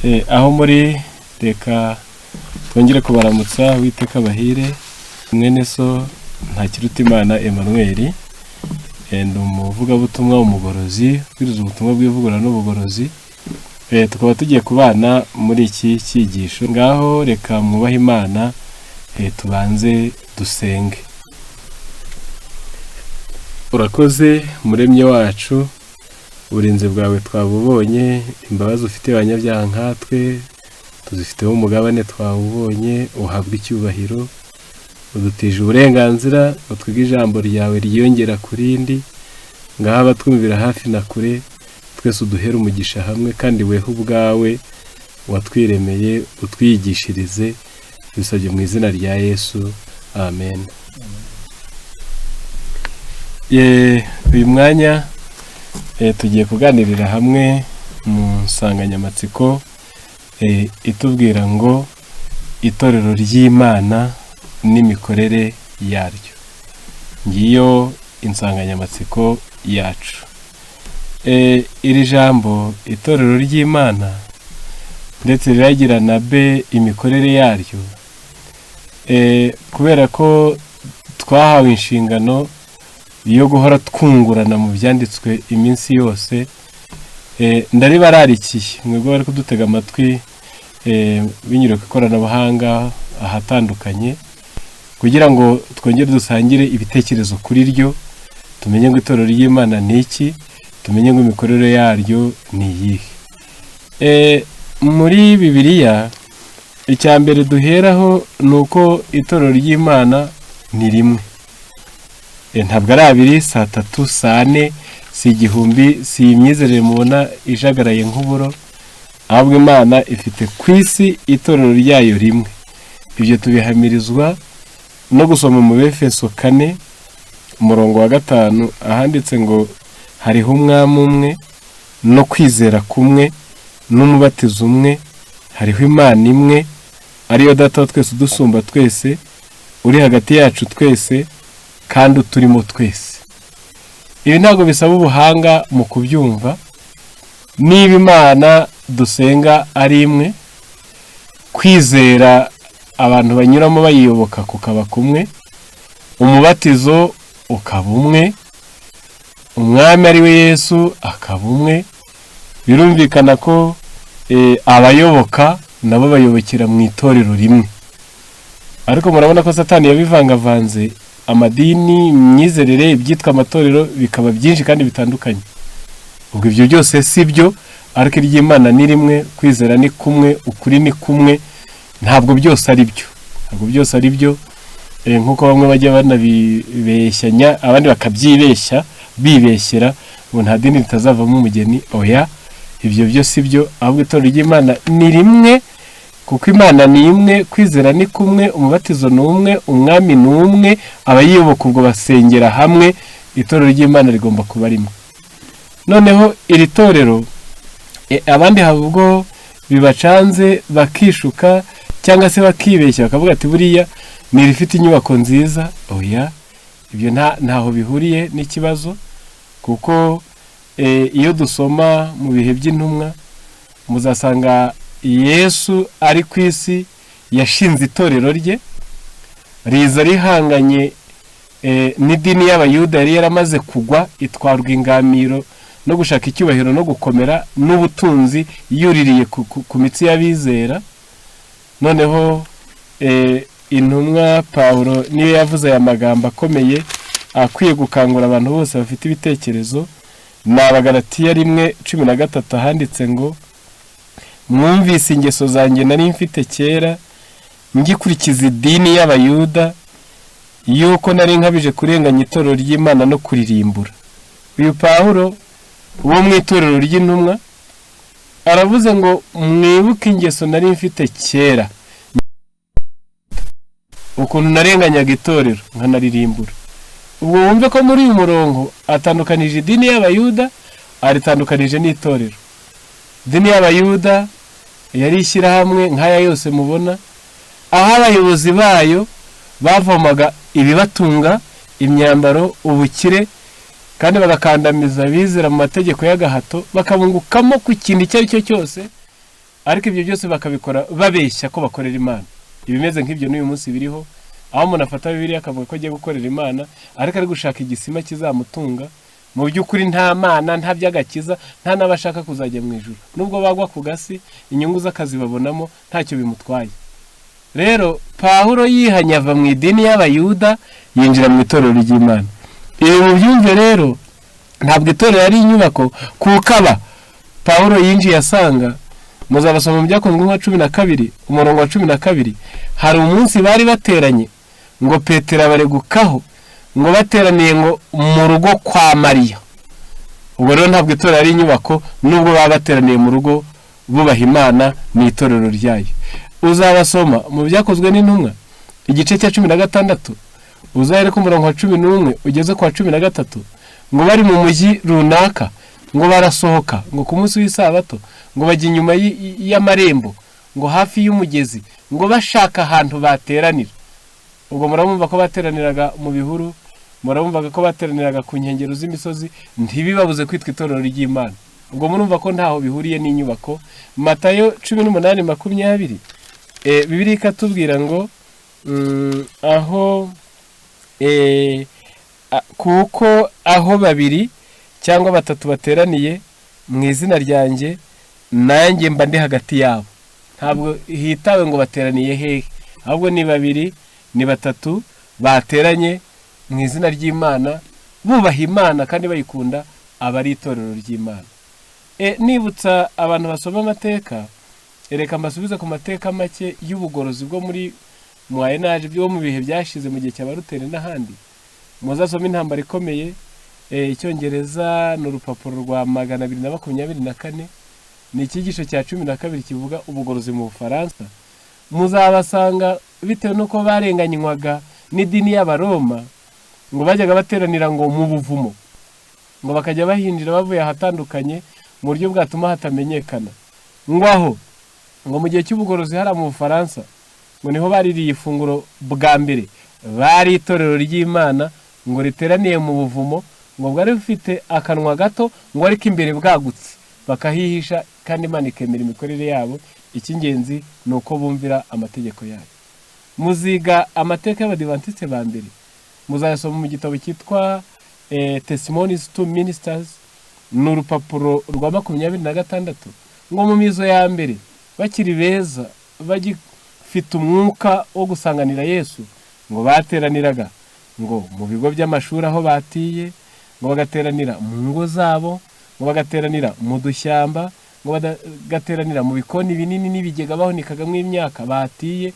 Aho muri, reka twongere kubaramutsa. Uwiteka bahire. Mwene so Ntakirutimana Emmanuel, ndi umuvugabutumwa, umugorozi, ubwiriza ubutumwa bw'ivugurura n'ubugorozi. Tukaba tugiye kubana muri iki cyigisho. Ngaho reka mwubahe Imana, tubanze dusenge. Urakoze, Muremyi wacu, uburinzi bwawe twabubonye, imbabazi ufitiye abanyabyaha nkatwe tuzifiteho umugabane twawubonye. Uhabwa icyubahiro. Udutije uburenganzira ngo twige ijambo ryawe ryiyongera ku rindi. Ngaho abatwumvira hafi na kure, twese uduhere umugisha hamwe, kandi weho ubwawe watwiremeye utwigishirize. Bisabye mu izina rya Yesu, amen. Uyu mwanya tugiye kuganirira hamwe mu nsanganyamatsiko itubwira ngo itorero ry'Imana n'imikorere yaryo. Ngiyo insanganyamatsiko yacu. Iri jambo itorero ry'Imana ndetse riragira na be imikorere yaryo, kubera ko twahawe inshingano yo guhora twungurana mu byanditswe iminsi yose, ndaribararikiye mwebwe bari kudutega amatwi binyuriye ku ikoranabuhanga ahatandukanye, kugira ngo twongere dusangire ibitekerezo kuri ryo, tumenye ngo itorero ry'Imana ni iki, tumenye ngo imikorere yaryo ni iyihe. Muri Bibiliya, icya mbere duheraho ni uko itorero ry'Imana ni rimwe. Ntabwo ari abiri, si atatu, si ane, si 1000, si imyizerere mubona ijagaraye nk'uburo, ahubwo Imana ifite ku isi itorero ryayo rimwe. Ibyo tubihamirizwa no gusoma mu Befeso 4, umurongo wa 5, ahanditse ngo hariho Umwami umwe, no kwizera kumwe, n'umubatizo umwe, hariho Imana imwe, ariyo Data wa twese udusumba twese, uri hagati yacu twese kandi uturimo twese. Ibi ntabwo bisaba ubuhanga mu kubyumva. Niba Imana dusenga ari imwe, kwizera abantu banyuramo bayiyoboka kukaba kumwe, umubatizo ukaba umwe, Umwami ari we Yesu akaba umwe, birumvikana ko abayoboka nabo bayobokera mu itorero rimwe. Ariko murabona ko Satani yabivangavanze, amadini, imyizerere, ibyitwa amatorero bikaba byinshi kandi bitandukanye. Ubwo ibyo byose si byo, ariko iry'Imana ni rimwe, kwizera ni kumwe, ukuri ni kumwe. Ntabwo byose ari byo, ntabwo byose ari byo, nk'uko bamwe bajya banabibeshyanya, abandi bakabyibeshya, bibeshyera ngo nta dini ritazavamo umugeni. Oya, ibyo byo si byo, ahubwo itorero ry'Imana ni rimwe, kuko Imana ni imwe, kwizera ni kumwe, umubatizo ni umwe, Umwami ni umwe, abayiyoboka ubwo basengera hamwe. Itorero ry'Imana rigomba kuba rimwe. Noneho iri torero, abandi haba ubwo bibacanze, bakishuka cyangwa se bakibeshya, bakavuga ati buriya ni irifite inyubako nziza. Oya, ibyo ntaho bihuriye n'ikibazo, kuko iyo dusoma mu bihe by'intumwa, muzasanga Yesu ari ku isi yashinze itorero rye, riza rihanganye n'idini y'Abayuda yari yaramaze kugwa, itwarwa ingamiro no gushaka icyubahiro no gukomera n'ubutunzi, yuririye ku mitsi y'abizera. Noneho intumwa Pawulo niyo yavuze aya magambo akomeye akwiye gukangura abantu bose bafite ibitekerezo. Ni Abagalatiya 1:13, ahanditse ngo mwumvise ingeso zanjye nari mfite kera ngikurikiza idini y'Abayuda, yuko nari nkabije kurenganya itorero ry'Imana no kuririmbura. Uyu Pawulo wo mu itorero ry'intumwa aravuze ngo mwibuke ingeso nari mfite kera, ukuntu narenganyaga itorero nkanaririmbura. Ubwo wumve ko muri uyu murongo atandukanije idini y'Abayuda, aritandukanije n'itorero. Idini y'Abayuda yari ishyirahamwe nk'aya yose mubona, aho abayobozi bayo bavomaga ibibatunga, imyambaro, ubukire, kandi bagakandamiza abizera mu mategeko y'agahato, bakabungukamo ku kintu icyo ari cyo cyose. Ariko ibyo byose bakabikora babeshya ko bakorera Imana. Ibimeze nk'ibyo n'uyu munsi biriho, aho umuntu afata Bibiliya akavuga ko agiye gukorera Imana, ariko ari gushaka igisima kizamutunga. Mu by'ukuri nta Mana, nta by'agakiza, nta n'abashaka kuzajya mu ijuru. Nubwo bagwa ku gasi, inyungu z'akazi babonamo ntacyo bimutwaye. Rero Pawulo yihanye, ava mu idini y'Abayuda, yinjira mu itorero ry'Imana. Ibi mubyumve rero, ntabwo itorero ari inyubako, kuko aba Pawulo yinjiye asanga, muzabasoma mu Byakozwe nka 12, umurongo wa 12, hari umunsi bari bateranye, ngo Petero abaregukaho, ngo bateraniye ngo mu rugo kwa Mariya. Ubwo rero ntabwo itorero ari inyubako. Nubwo baba bateraniye mu rugo bubaha Imana, ni itorero ryayo. Uzabasoma mu Byakozwe n'Intumwa, igice cya 16, uzahere ku murongo wa 11 ugeze ku wa 13, ngo bari mu mujyi runaka, ngo barasohoka ngo ku munsi w'Isabato, ngo bajya inyuma y'amarembo, ngo hafi y'umugezi, ngo bashaka ahantu bateranira. Ubwo murabumva ko bateraniraga mu bihuru, murabumvaga ko bateraniraga ku nkengero z'imisozi, ntibibabuze kwitwa itorero ry'Imana. Ubwo murumva ko ntaho bihuriye n'inyubako. Matayo 18:20, Bibiliya ikatubwira ngo aho kuko aho babiri cyangwa batatu bateraniye mu izina ryanjye, nanjye mba ndi hagati yabo. Ntabwo hitawe ngo bateraniye hehe, ahubwo ni babiri, ni batatu bateranye mu izina ry'Imana, bubaha Imana kandi bayikunda, aba ari itorero ry'Imana. Nibutsa abantu basoma amateka, reka mbasubize ku mateka make y'ubugorozi bwo muri Moyen Âge, bwo mu bihe byashize, mu gihe cya ba Luteri n'ahandi. Muzasome Intambara Ikomeye, Icyongereza, ni urupapuro rwa 224, ni icyigisho cya 12 kivuga ubugorozi mu Bufaransa. Muzabasanga bitewe n'uko barenganywaga n'idini y'Abaroma, ngo bajyaga bateranira ngo mu buvumo, ngo bakajya bahinjira bavuye ahatandukanye mu buryo bwatuma hatamenyekana. Ngo aho ngo mu gihe cy'ubugorozi hariya mu Bufaransa, ngo niho baririye ifunguro bwa mbere. Bari itorero ry'Imana ngo riteraniye mu buvumo, ngo bwari bufite akanwa gato, ngo ariko imbere bwagutse, bakahihisha, kandi Imana ikemera imikorere yabo. Icy'ingenzi ni uko bumvira amategeko yayo. Muziga amateka y'Abadivantisite ba mbere, muzayasoma mu gitabo cyitwa Testimonies to Ministers, ni urupapuro rwa 26. Ngo mu mizo ya mbere, bakiri beza, bagifite umwuka wo gusanganira Yesu, ngo bateraniraga ngo mu bigo by'amashuri aho batiye, ngo bagateranira mu ngo zabo, ngo bagateranira mu dushyamba, ngo bagateranira mu bikoni binini n'ibigega bahunikagamo imyaka batiye.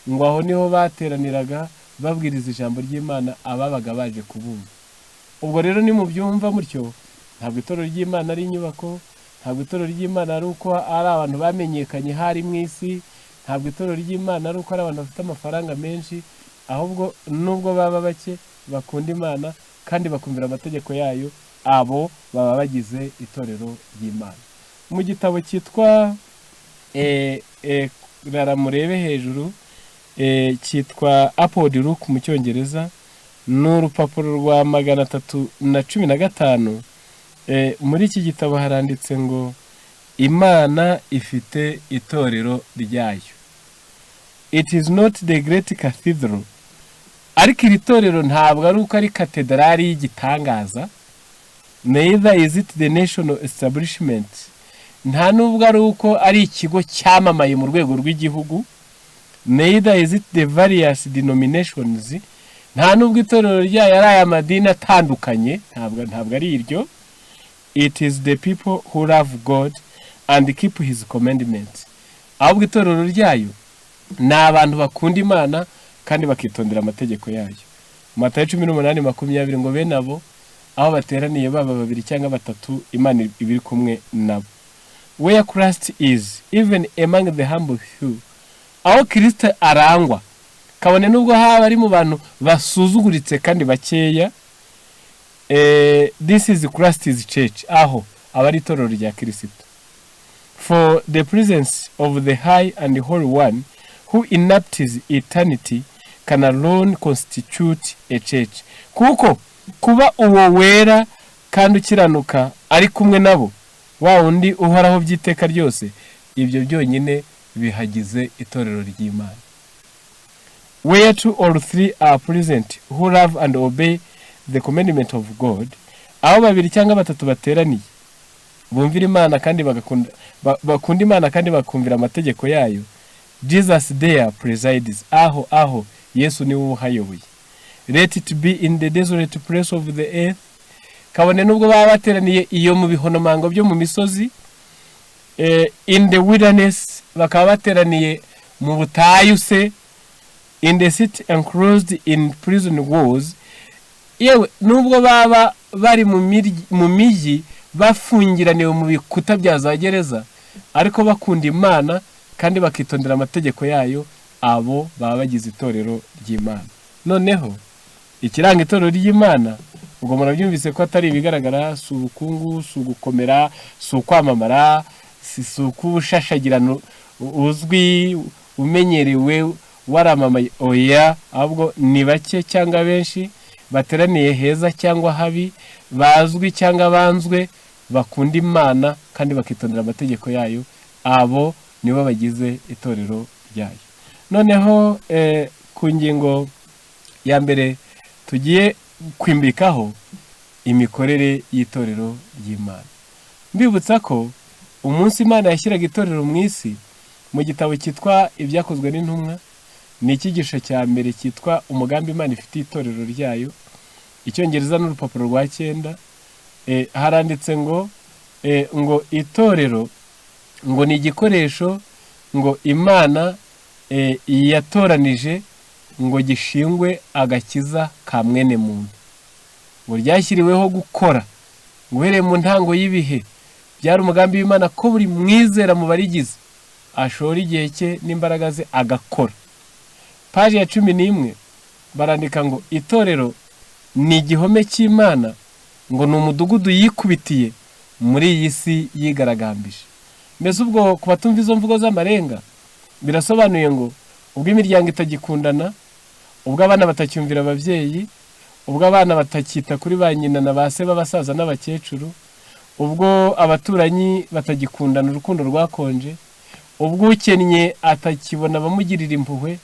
Ngo aho niho bateraniraga, babwiriza ijambo ry'Imana ababaga baje kubumva. Ubwo rero nimubyumva mutyo, ntabwo itorero ry'Imana ari inyubako, ntabwo itorero ry'Imana ari uko ari abantu bamenyekanye hari mu isi, ntabwo itorero ry'Imana ari uko ari abantu bafite amafaranga menshi. Ahubwo nubwo baba bake, bakunda Imana kandi bakumvira amategeko yayo, abo baba bagize itorero ry'Imana. Mu gitabo cyitwa rara murebe hejuru, cyitwa Upward Look mu Cyongereza, ni urupapuro rwa 315. Muri iki gitabo haranditse ngo Imana ifite itorero ryayo. It is not the great cathedral. Ariko iri torero ntabwo ari uko ari katedrali y'igitangaza. Neither is it the national establishment. Nta nubwo ari uko ari ikigo cyamamaye mu rwego rw'igihugu. Neither is it the various denominations. Nta nubwo itorero ryayo ari aya madini atandukanye, ntabwo ari iryo. It is the people who love God and keep his commandments. Ahubwo itorero ryayo ni abantu bakunda Imana kandi bakitondera amategeko yayo. Matayo 18:20, ngo bene abo, aho bateraniye baba babiri cyangwa batatu, Imana iba iri kumwe nabo. Where Christ is, even among the humble few, aho Kirisito arangwa, kabone nubwo haba ari mu bantu basuzuguritse kandi bakeya, this is Christ's church. Aho aba ari itorero rya Kirisito. For the presence of the high and holy one who inhabits eternity can alone constitute a church. Kuko kuba uwo wera kandi ukiranuka ari kumwe nabo, wa wundi uhoraho by'iteka ryose, Ibyo byonyine bihagize itorero ry'Imana. Where two or three are present who love and obey the commandment of God, aho babiri cyangwa batatu bateraniye bumvira Imana kandi bagakunda, bakunda Imana kandi bakumvira amategeko yayo, Jesus there presides. Aho Yesu niwe uhayoboye. Let it be in the desolate place of the earth, kabone nubwo baba bateraniye iyo mu bihonomango byo mu misozi, in the wilderness, bakaba bateraniye mu butayu se, in the city enclosed in prison walls, yewe nubwo baba bari mu mijyi bafungiraniwe mu bikuta bya za gereza, ariko bakunda Imana kandi bakitondera amategeko yayo, abo baba bagize itorero ry'Imana. Noneho ikiranga itorero ry'Imana, ubwo murabyumvise ko atari ibigaragara, si ubukungu, si ugukomera, si ukwamamara, si ukubushashagirana uzwi, umenyerewe, waramamaye, oya. Ahubwo ni bake cyangwa benshi, bateraniye heza cyangwa habi, bazwi cyangwa banzwe, bakunda Imana kandi bakitondera amategeko yayo, abo nibo bagize itorero ryayo. Noneho ku ngingo ya mbere tugiye kwimbikaho, imikorere y'itorero ry'Imana. Mbibutsa ko umunsi Imana yashyiraga itorero mu isi, mu gitabo cyitwa Ibyakozwe n'Intumwa, ni icyigisho cya mbere cyitwa "Umugambi Imana ifitiye itorero ryayo", Icyongereza n'urupapuro rwa 9, haranditse ngo itorero ngo ni igikoresho ngo Imana yatoranije ngo gishingwe agakiza ka mwene muntu, ngo ryashyiriweho gukora. Ngo uhereye mu ntango y'ibihe byari umugambi w'Imana ko buri mwizera mu barigize ashora igihe cye n'imbaraga ze agakora. Paji ya 11 barandika ngo itorero ni igihome cy'Imana, ngo ni umudugudu yikubitiye muri iyi si yigaragambije. Mbese ubwo ku batumva izo mvugo z'amarenga, birasobanuye ngo ubwo imiryango itagikundana, ubwo abana batacyumvira ababyeyi, ubwo abana batakita kuri ba nyina na ba se b'abasaza n'abakecuru, ubwo abaturanyi batagikundana, urukundo rwakonje, ubwo ukennye atakibona abamugirira impuhwe,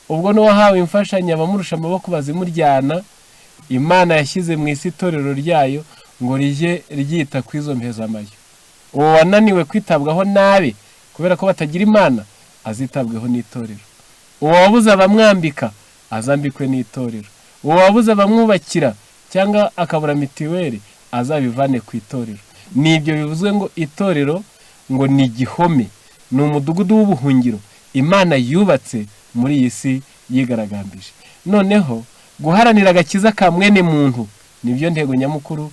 ubwo n'uwahawe imfashanyo abamurusha amaboko bazimuryana, Imana yashyize mu isi itorero ryayo ngo rijye ryita ku izo mpezamayo. Uwo wananiwe kwitabwaho nabi kubera ko batagira Imana azitabweho n'itorero. Uwo wabuze abamwambika azambikwe n'itorero. Uwo wabuze abamwubakira cyangwa akabura mitiweli azabivane ku itorero. Ni ibyo bivuzwe ngo itorero ngo ni igihome, ni umudugudu w'ubuhungiro Imana yubatse muri iyi si yigaragambije. Noneho guharanira agakiza ka mwene muntu nibyo ntego nyamukuru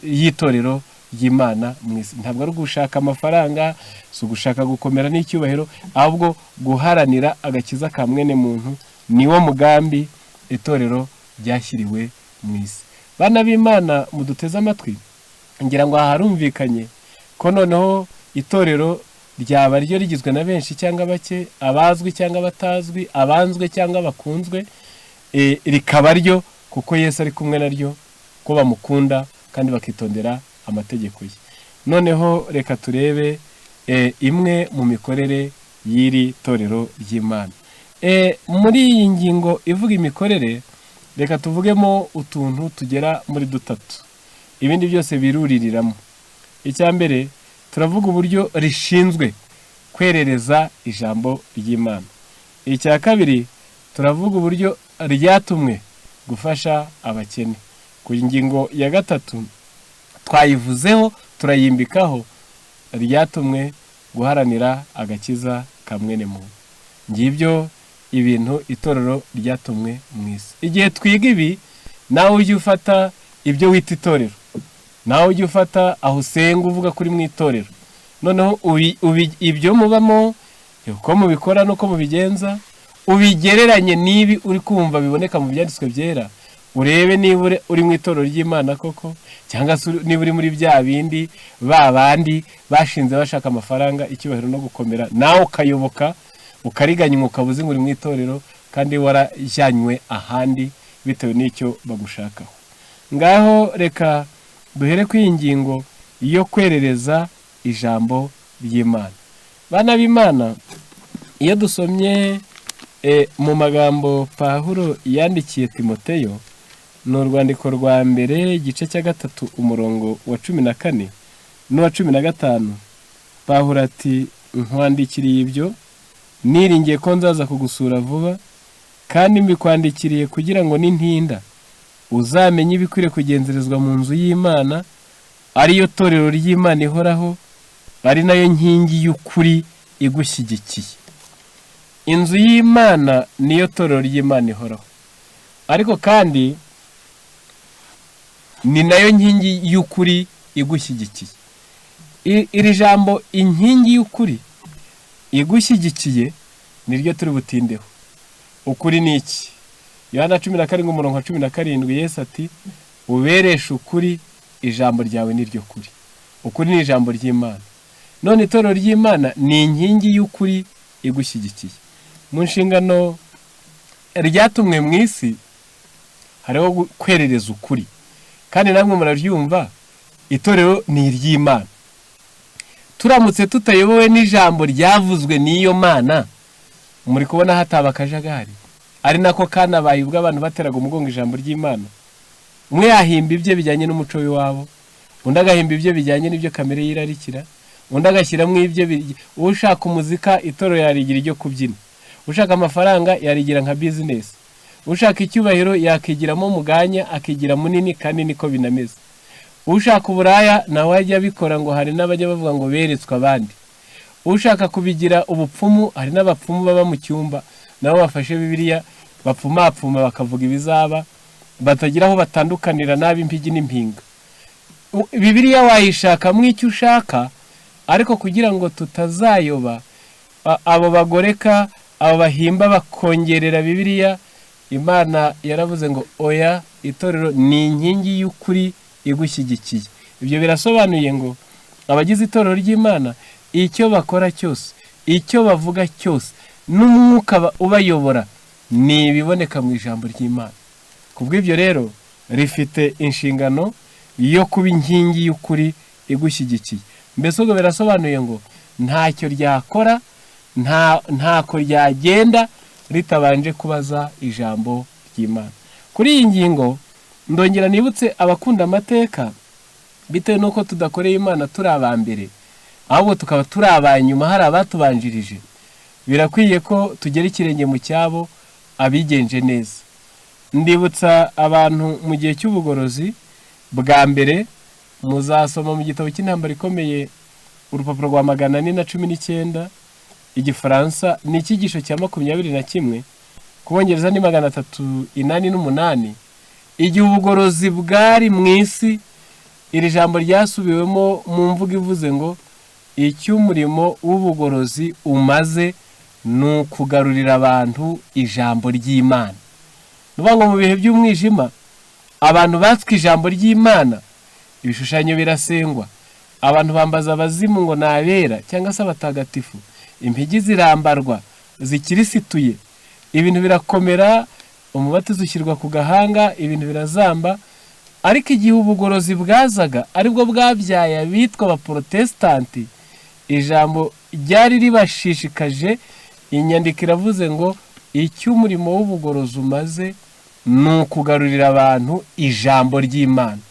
y'itorero ry'Imana mu isi. Ntabwo ari ugushaka amafaranga, si ugushaka gukomera n'icyubahiro, ahubwo guharanira agakiza ka mwene muntu niwo mugambi itorero ryashyiriwe mu isi. Bana b'Imana muduteze amatwi, ngira ngo aha harumvikanye ko noneho itorero ryaba ryo rigizwe na benshi cyangwa bake, abazwi cyangwa abatazwi, abanzwe cyangwa bakunzwe, rikaba ryo kuko Yesu ari kumwe naryo, ko bamukunda kandi bakitondera amategeko ye. Noneho reka turebe imwe mu mikorere y'iri torero ry'Imana. Muri iyi ngingo ivuga imikorere, reka tuvugemo utuntu tugera muri dutatu, ibindi byose biruririramo. Icya mbere, turavuga uburyo rishinzwe kwerereza ijambo ry'Imana. Icya kabiri, turavuga uburyo ryatumwe gufasha abakene. Ku ngingo ya gatatu twayivuzeho, turayimbikaho, ryatumwe guharanira agakiza ka mwene muntu. Ngibyo ibintu itorero ryatumwe mu isi. Igihe twiga ibi, nawe ujye ufata ibyo wita itorero, nawe ujye ufata aho usenga uvuga kuri mu itorero, noneho ibyo mubamo, uko mubikora n'uko mubigenza, ubigereranye n'ibi uri kumva biboneka mu Byanditswe Byera, urebe niba uri mu itorero ry'Imana koko, cyangwa se niba uri muri bya bindi ba bandi bashinze bashaka amafaranga, icyubahiro no gukomera, nawe ukayoboka, ukariganywa, ukaba uzi ngo uri mu itorero kandi warajyanywe ahandi bitewe n'icyo bagushakaho. Ngaho reka duhere ku iyi ngingo yo kwerereza ijambo ry'Imana. Bana b'Imana, iyo dusomye mu magambo Pawulo yandikiye Timoteyo, ni urwandiko rwa mbere, igice cya 3, umurongo wa 14 n'uwa 15, Pawulo ati: "Nkwandikiriye ibyo niringiye ko nzaza kugusura vuba, kandi mbikwandikiriye kugira ngo nintinda uzamenye ibikwiriye kugenzerezwa mu nzu y'Imana, ariyo torero ry'Imana ihoraho, ari nayo nkingi y'ukuri igushyigikiye." Inzu y'Imana niyo torero ry'Imana ihoraho, ariko kandi ni nayo nkingi y'ukuri igushyigikiye. Iri jambo inkingi y'ukuri igushyigikiye niryo turi butindeho. Ukuri ni iki? Yohana 17, umurongo wa 17, Yesu ati: "Ubereshe ukuri, ijambo ryawe ni ryo kuri." Ukuri ni ijambo ry'Imana. None itorero ry'Imana ni inkingi y'ukuri igushyigikiye. Mu nshingano ryatumwe mu isi hariho kwerereza ukuri, kandi namwe murabyumva, itorero ni iry'Imana. Turamutse tutayobowe n'ijambo ryavuzwe n'iyo Mana, muri kubona hataba akajagari, ari nako kanabaye ubwo abantu bateraga umugongo ijambo ry'Imana. Umwe yahimba ibye bijyanye n'umuco w'iwabo, undi agahimba ibye bijyanye n'ibyo kamere yirarikira, undi agashyiramo ibye. Ushaka umuzika, itorero yarigira iryo kubyina; ushaka amafaranga yarigira nka bizinesi; ushaka icyubahiro yakigiramo umuganya, akigira munini, kandi niko binameze. Ushaka uburaya nawe ajya abikora, ngo hari n'abajya bavuga ngo beretswe abandi. Ushaka kubigira ubupfumu, hari n'abapfumu baba mu cyumba, nabo bafashe Bibiliya bapfumapfuma bakavuga ibizaba, batagira aho batandukanira n'ab'impigi n'impinga. Bibiliya wayishakamo icyo ushaka, ariko kugira ngo tutazayoba, abo bagoreka, abo bahimba bakongerera Bibiliya, Imana yaravuze ngo: "Oya, itorero ni inkingi y'ukuri igushyigikiye." Ibyo birasobanuye ngo abagize itorero ry'Imana, icyo bakora cyose, icyo bavuga cyose, n'umwuka ubayobora ni ibiboneka mu ijambo ry'Imana. Ku bw'ibyo rero rifite inshingano yo kuba inkingi y'ukuri igushyigikiye. Mbese ubwo birasobanuye ngo ntacyo ryakora, ntako ryagenda ritabanje kubaza ijambo ry'Imana. Kuri iyi ngingo ndongera nibutse abakunda amateka, bitewe n'uko tudakoreye Imana turi aba mbere, ahubwo tukaba turi aba nyuma, hari abatubanjirije, birakwiye ko tugera ikirenge mu cyabo abigenje neza. Ndibutsa abantu mu gihe cy'ubugorozi bwa mbere, muzasoma mu gitabo cy'Intambara Ikomeye, urupapuro rwa 419, igifaransa ni icyigisho cya 21, ku Bongereza ni 388. Igihe ubugorozi bwari mu isi, iri jambo ryasubiwemo mu mvugo ivuze ngo: "Icyo umurimo w'ubugorozi umaze ni ukugarurira abantu ijambo ry'Imana." Ni ukuvuga ngo mu bihe by'umwijima abantu batswe ijambo ry'Imana, ibishushanyo birasengwa, abantu bambaza abazimu ngo ni abera cyangwa se abatagatifu, impigi zirambarwa zikirisituye, ibintu birakomera, umubatizo ushyirwa ku gahanga, ibintu birazamba. Ariko igihe ubugorozi bwazaga, aribwo bwabyaye abitwa abaporotesitanti, ijambo ryari ribashishikaje. Inyandiko iravuze ngo: "Icyo umurimo w'ubugorozi umaze ni ukugarurira abantu ijambo ry'Imana."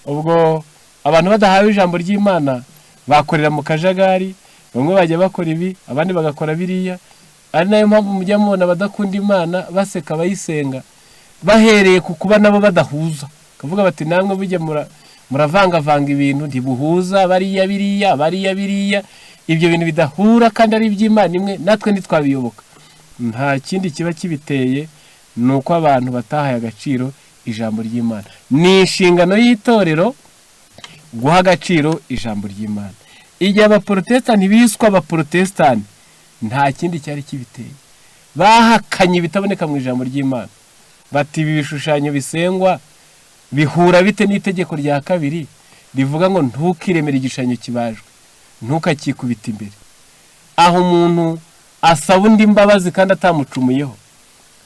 Ubwo abantu badahawe ijambo ry'Imana bakorera mu kajagari, bamwe bajya bakora ibi, abandi bagakora biriya, ari nayo mpamvu mujya mubona abadakunda Imana baseka abayisenga, bahereye ku kuba nabo badahuza, bakavuga bati: "Namwe bujya muravangavanga ibintu, ntibuhuza, bariya biriya, bariya biriya, ibyo bintu bidahura kandi ari iby'Imana imwe, natwe ntitwabiyoboka." Nta kindi kiba kibiteye, ni uko abantu batahaye agaciro ijambo ry'Imana. Ni inshingano y'itorero guha agaciro ijambo ry'Imana. Igihe abaporotesitanti biswe abaporotesitanti, nta kindi cyari kibiteye, bahakanye ibitaboneka mu ijambo ry'Imana, bati: "Ibi bishushanyo bisengwa bihura bite n'itegeko rya kabiri rivuga ngo ntukiremere igishushanyo kibajwe, ntukakikubite imbere?" Aho umuntu asaba undi imbabazi kandi atamucumuyeho,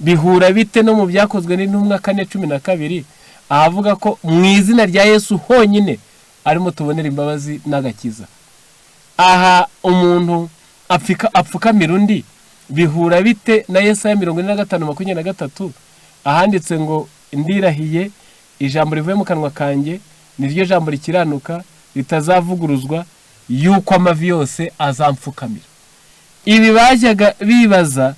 bihura bite no mu Byakozwe n'Intumwa 4:12, ahavuga ko mu izina rya Yesu honyine arimo tubonera imbabazi n'agakiza? Aha umuntu Apfukamira undi bihura bite na Yesaya 45:23, ahanditse ngo: "Ndirahiye, ijambo rivuye mu kanwa kanjye niryo jambo rikiranuka ritazavuguruzwa, yuko amavi yose azampfukamira"? Ibi bajyaga bibaza,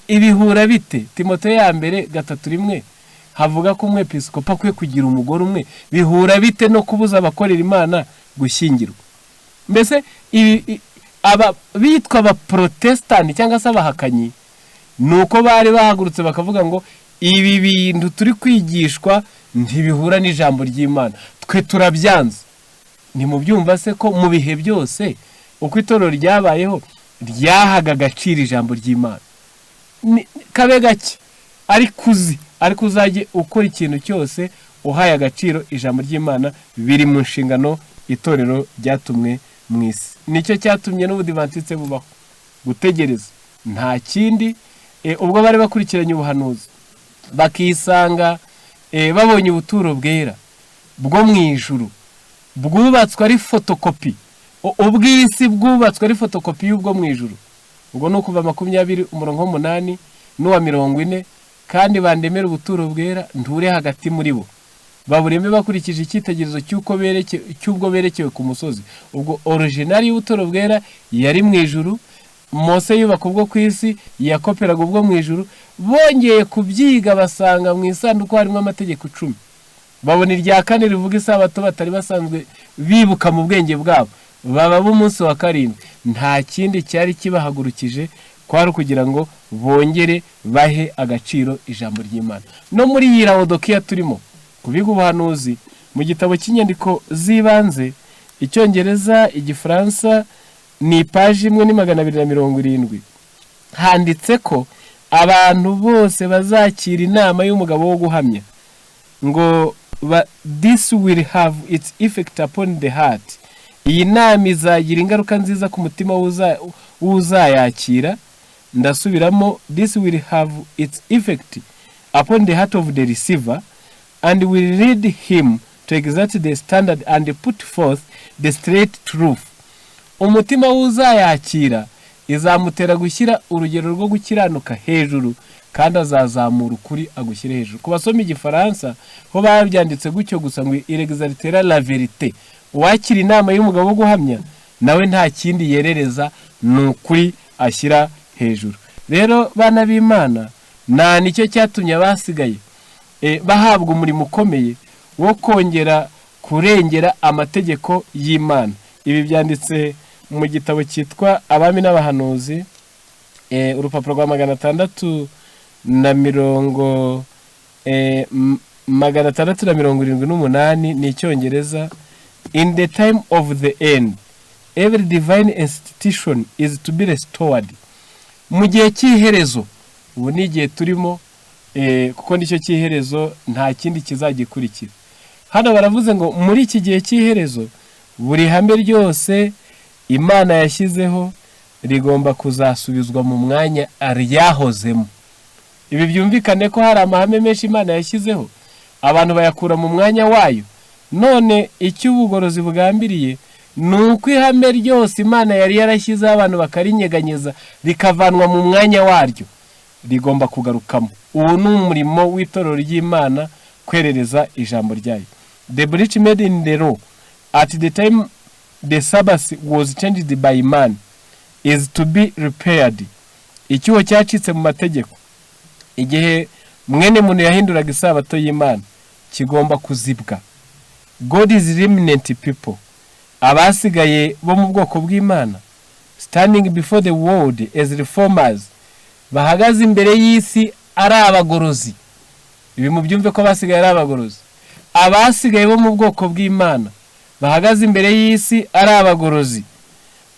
ibihura bite? Timoteyo ya mbere 3:1 havuga ko umwepisikopi akwiye kugira umugore umwe. Bihura bite no kubuza abakorera Imana gushyingirwa? Mbese ibi aba bitwa abaporotesitanti cyangwa se abahakanyi, ni uko bari bahagurutse bakavuga ngo: "Ibi bintu turi kwigishwa ntibihura n'ijambo ry'Imana, twe turabyanze." Ntimubyumva se ko mu bihe byose uko itorero ryabayeho ryahaga agaciro ijambo ry'Imana? Kabe gake ariko uzi, ariko uzajye ukora ikintu cyose uhaye agaciro ijambo ry'Imana. Biri mu nshingano itorero ryatumwe mu isi. Nicyo cyatumye n'Ubudivantiste bubaho, gutegereza, nta kindi. Ubwo bari bakurikiranye ubuhanuzi, bakisanga babonye ubuturo bwera bwo mu ijuru bwubatswe ari fotokopi, ubw'isi bwubatswe ari fotokopi y'ubwo mu ijuru. Ubwo ni ukuva 20 umurongo w'8 n'uwa 40: "Kandi bandemere ubuturo bwera, nture hagati muri bo." Babureme bakurikije icyitegererezo cy'ubwo berekewe ku musozi. Ubwo original y'ubuturo bwera yari mu ijuru. Mose yubaka ubwo ku isi, yakoperaga ubwo mu ijuru. Bongeye kubyiga, basanga mu isanduku harimo amategeko 10, babona irya kane rivuga isabato batari basanzwe bibuka mu bwenge bwabo, baba b'umunsi wa karindwi. Nta kindi cyari kibahagurukije, kwari ukugira ngo bongere bahe agaciro ijambo ry'Imana. No muri iyi Lawodokiya turimo kubiga ubuhanuzi, mu gitabo cy'inyandiko z'ibanze, Icyongereza, Igifaransa, ni ipaji imwe, ni 270, handitse ko abantu bose bazakira inama y'umugabo wo guhamya ngo "This will have its effect upon the heart." Iyi nama izagira ingaruka nziza ku mutima w'uzayakira. Ndasubiramo: "This will have its effect upon the heart of the receiver and will lead him to exalt the standard and put forth the straight truth." Umutima w'uzayakira izamutera gushyira urugero rwo gukiranuka hejuru, kandi azazamura ukuri agushyire hejuru. Ku basoma Igifaransa ho babyanditse gutyo gusa ngo "Il exaltera la vérité". Uwakira inama y'umugabo wo guhamya nawe nta kindi yerereza, ni ukuri ashyira hejuru. Rero bana b'Imana, nta nicyo cyatumye abasigaye bahabwa umurimo ukomeye wo kongera kurengera amategeko y'Imana. Ibi byanditse mu gitabo cyitwa Abami n'Abahanuzi, urupapuro rwa 678, ni Icyongereza. "In the time of the end, every divine institution is to be restored." Mu gihe cy'iherezo, ubu ni igihe turimo, kuko nicyo cy'iherezo, nta kindi kizagikurikira. Hano baravuze ngo muri iki gihe cy'iherezo buri hame ryose Imana yashyizeho rigomba kuzasubizwa mu mwanya ryahozemo. Ibi byumvikane ko hari amahame menshi Imana yashyizeho, abantu bayakura mu mwanya wayo. None icyo ubugorozi bugambiriye ni uko ihame ryose Imana yari yarashyizeho, abantu bakarinyeganyeza rikavanwa mu mwanya waryo, rigomba kugarukamo. Uwo ni umurimo w'itorero ry'Imana, kwerereza ijambo ryayo. "The breach made in the law at the time the Sabbath was changed by man is to be repaired." Icyuho cyacitse mu mategeko igihe mwene muntu yahinduraga isabato y'Imana kigomba kuzibwa. "God's remnant people", abasigaye bo mu bwoko bw'Imana, "standing before the world as reformers", bahagaze imbere y'isi ari abagorozi. Ibi mubyumve ko abasigaye ari abagorozi. Abasigaye bo mu bwoko bw'Imana bahagaze imbere y'isi ari abagorozi,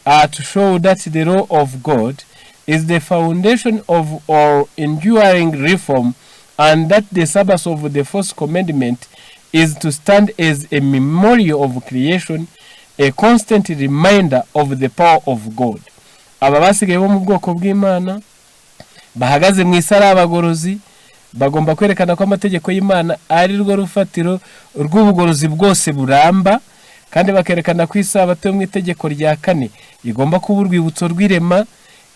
"are to show that the law of God is the foundation of all enduring reform and that the Sabbath of the fourth commandment is to stand as a memorial of creation, a constant reminder of the power of God." Aba basigaye bo mu bwoko bw'Imana bahagaze mu isi ari abagorozi bagomba kwerekana ko amategeko y'Imana ari rwo rufatiro rw'ubugorozi bwose buramba, Kandi bakerekana ko isabato yo mu itegeko rya kane igomba kuba urwibutso rw'irema,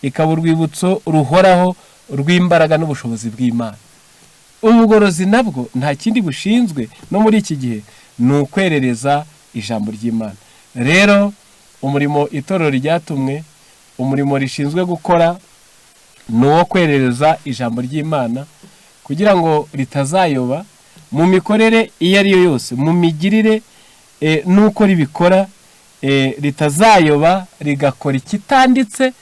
ikaba urwibutso ruhoraho rw'imbaraga n'ubushobozi bw'Imana. Ubugorozi nabwo nta kindi bushinzwe no muri iki gihe, ni ukwerereza ijambo ry'Imana. Rero umurimo itorero ryatumwe, umurimo rishinzwe gukora, ni uwo kwerereza ijambo ry'Imana kugira ngo ritazayoba mu mikorere iyo ari yo yose, mu migirire n'uko ribikora, ritazayoba rigakora ikitanditse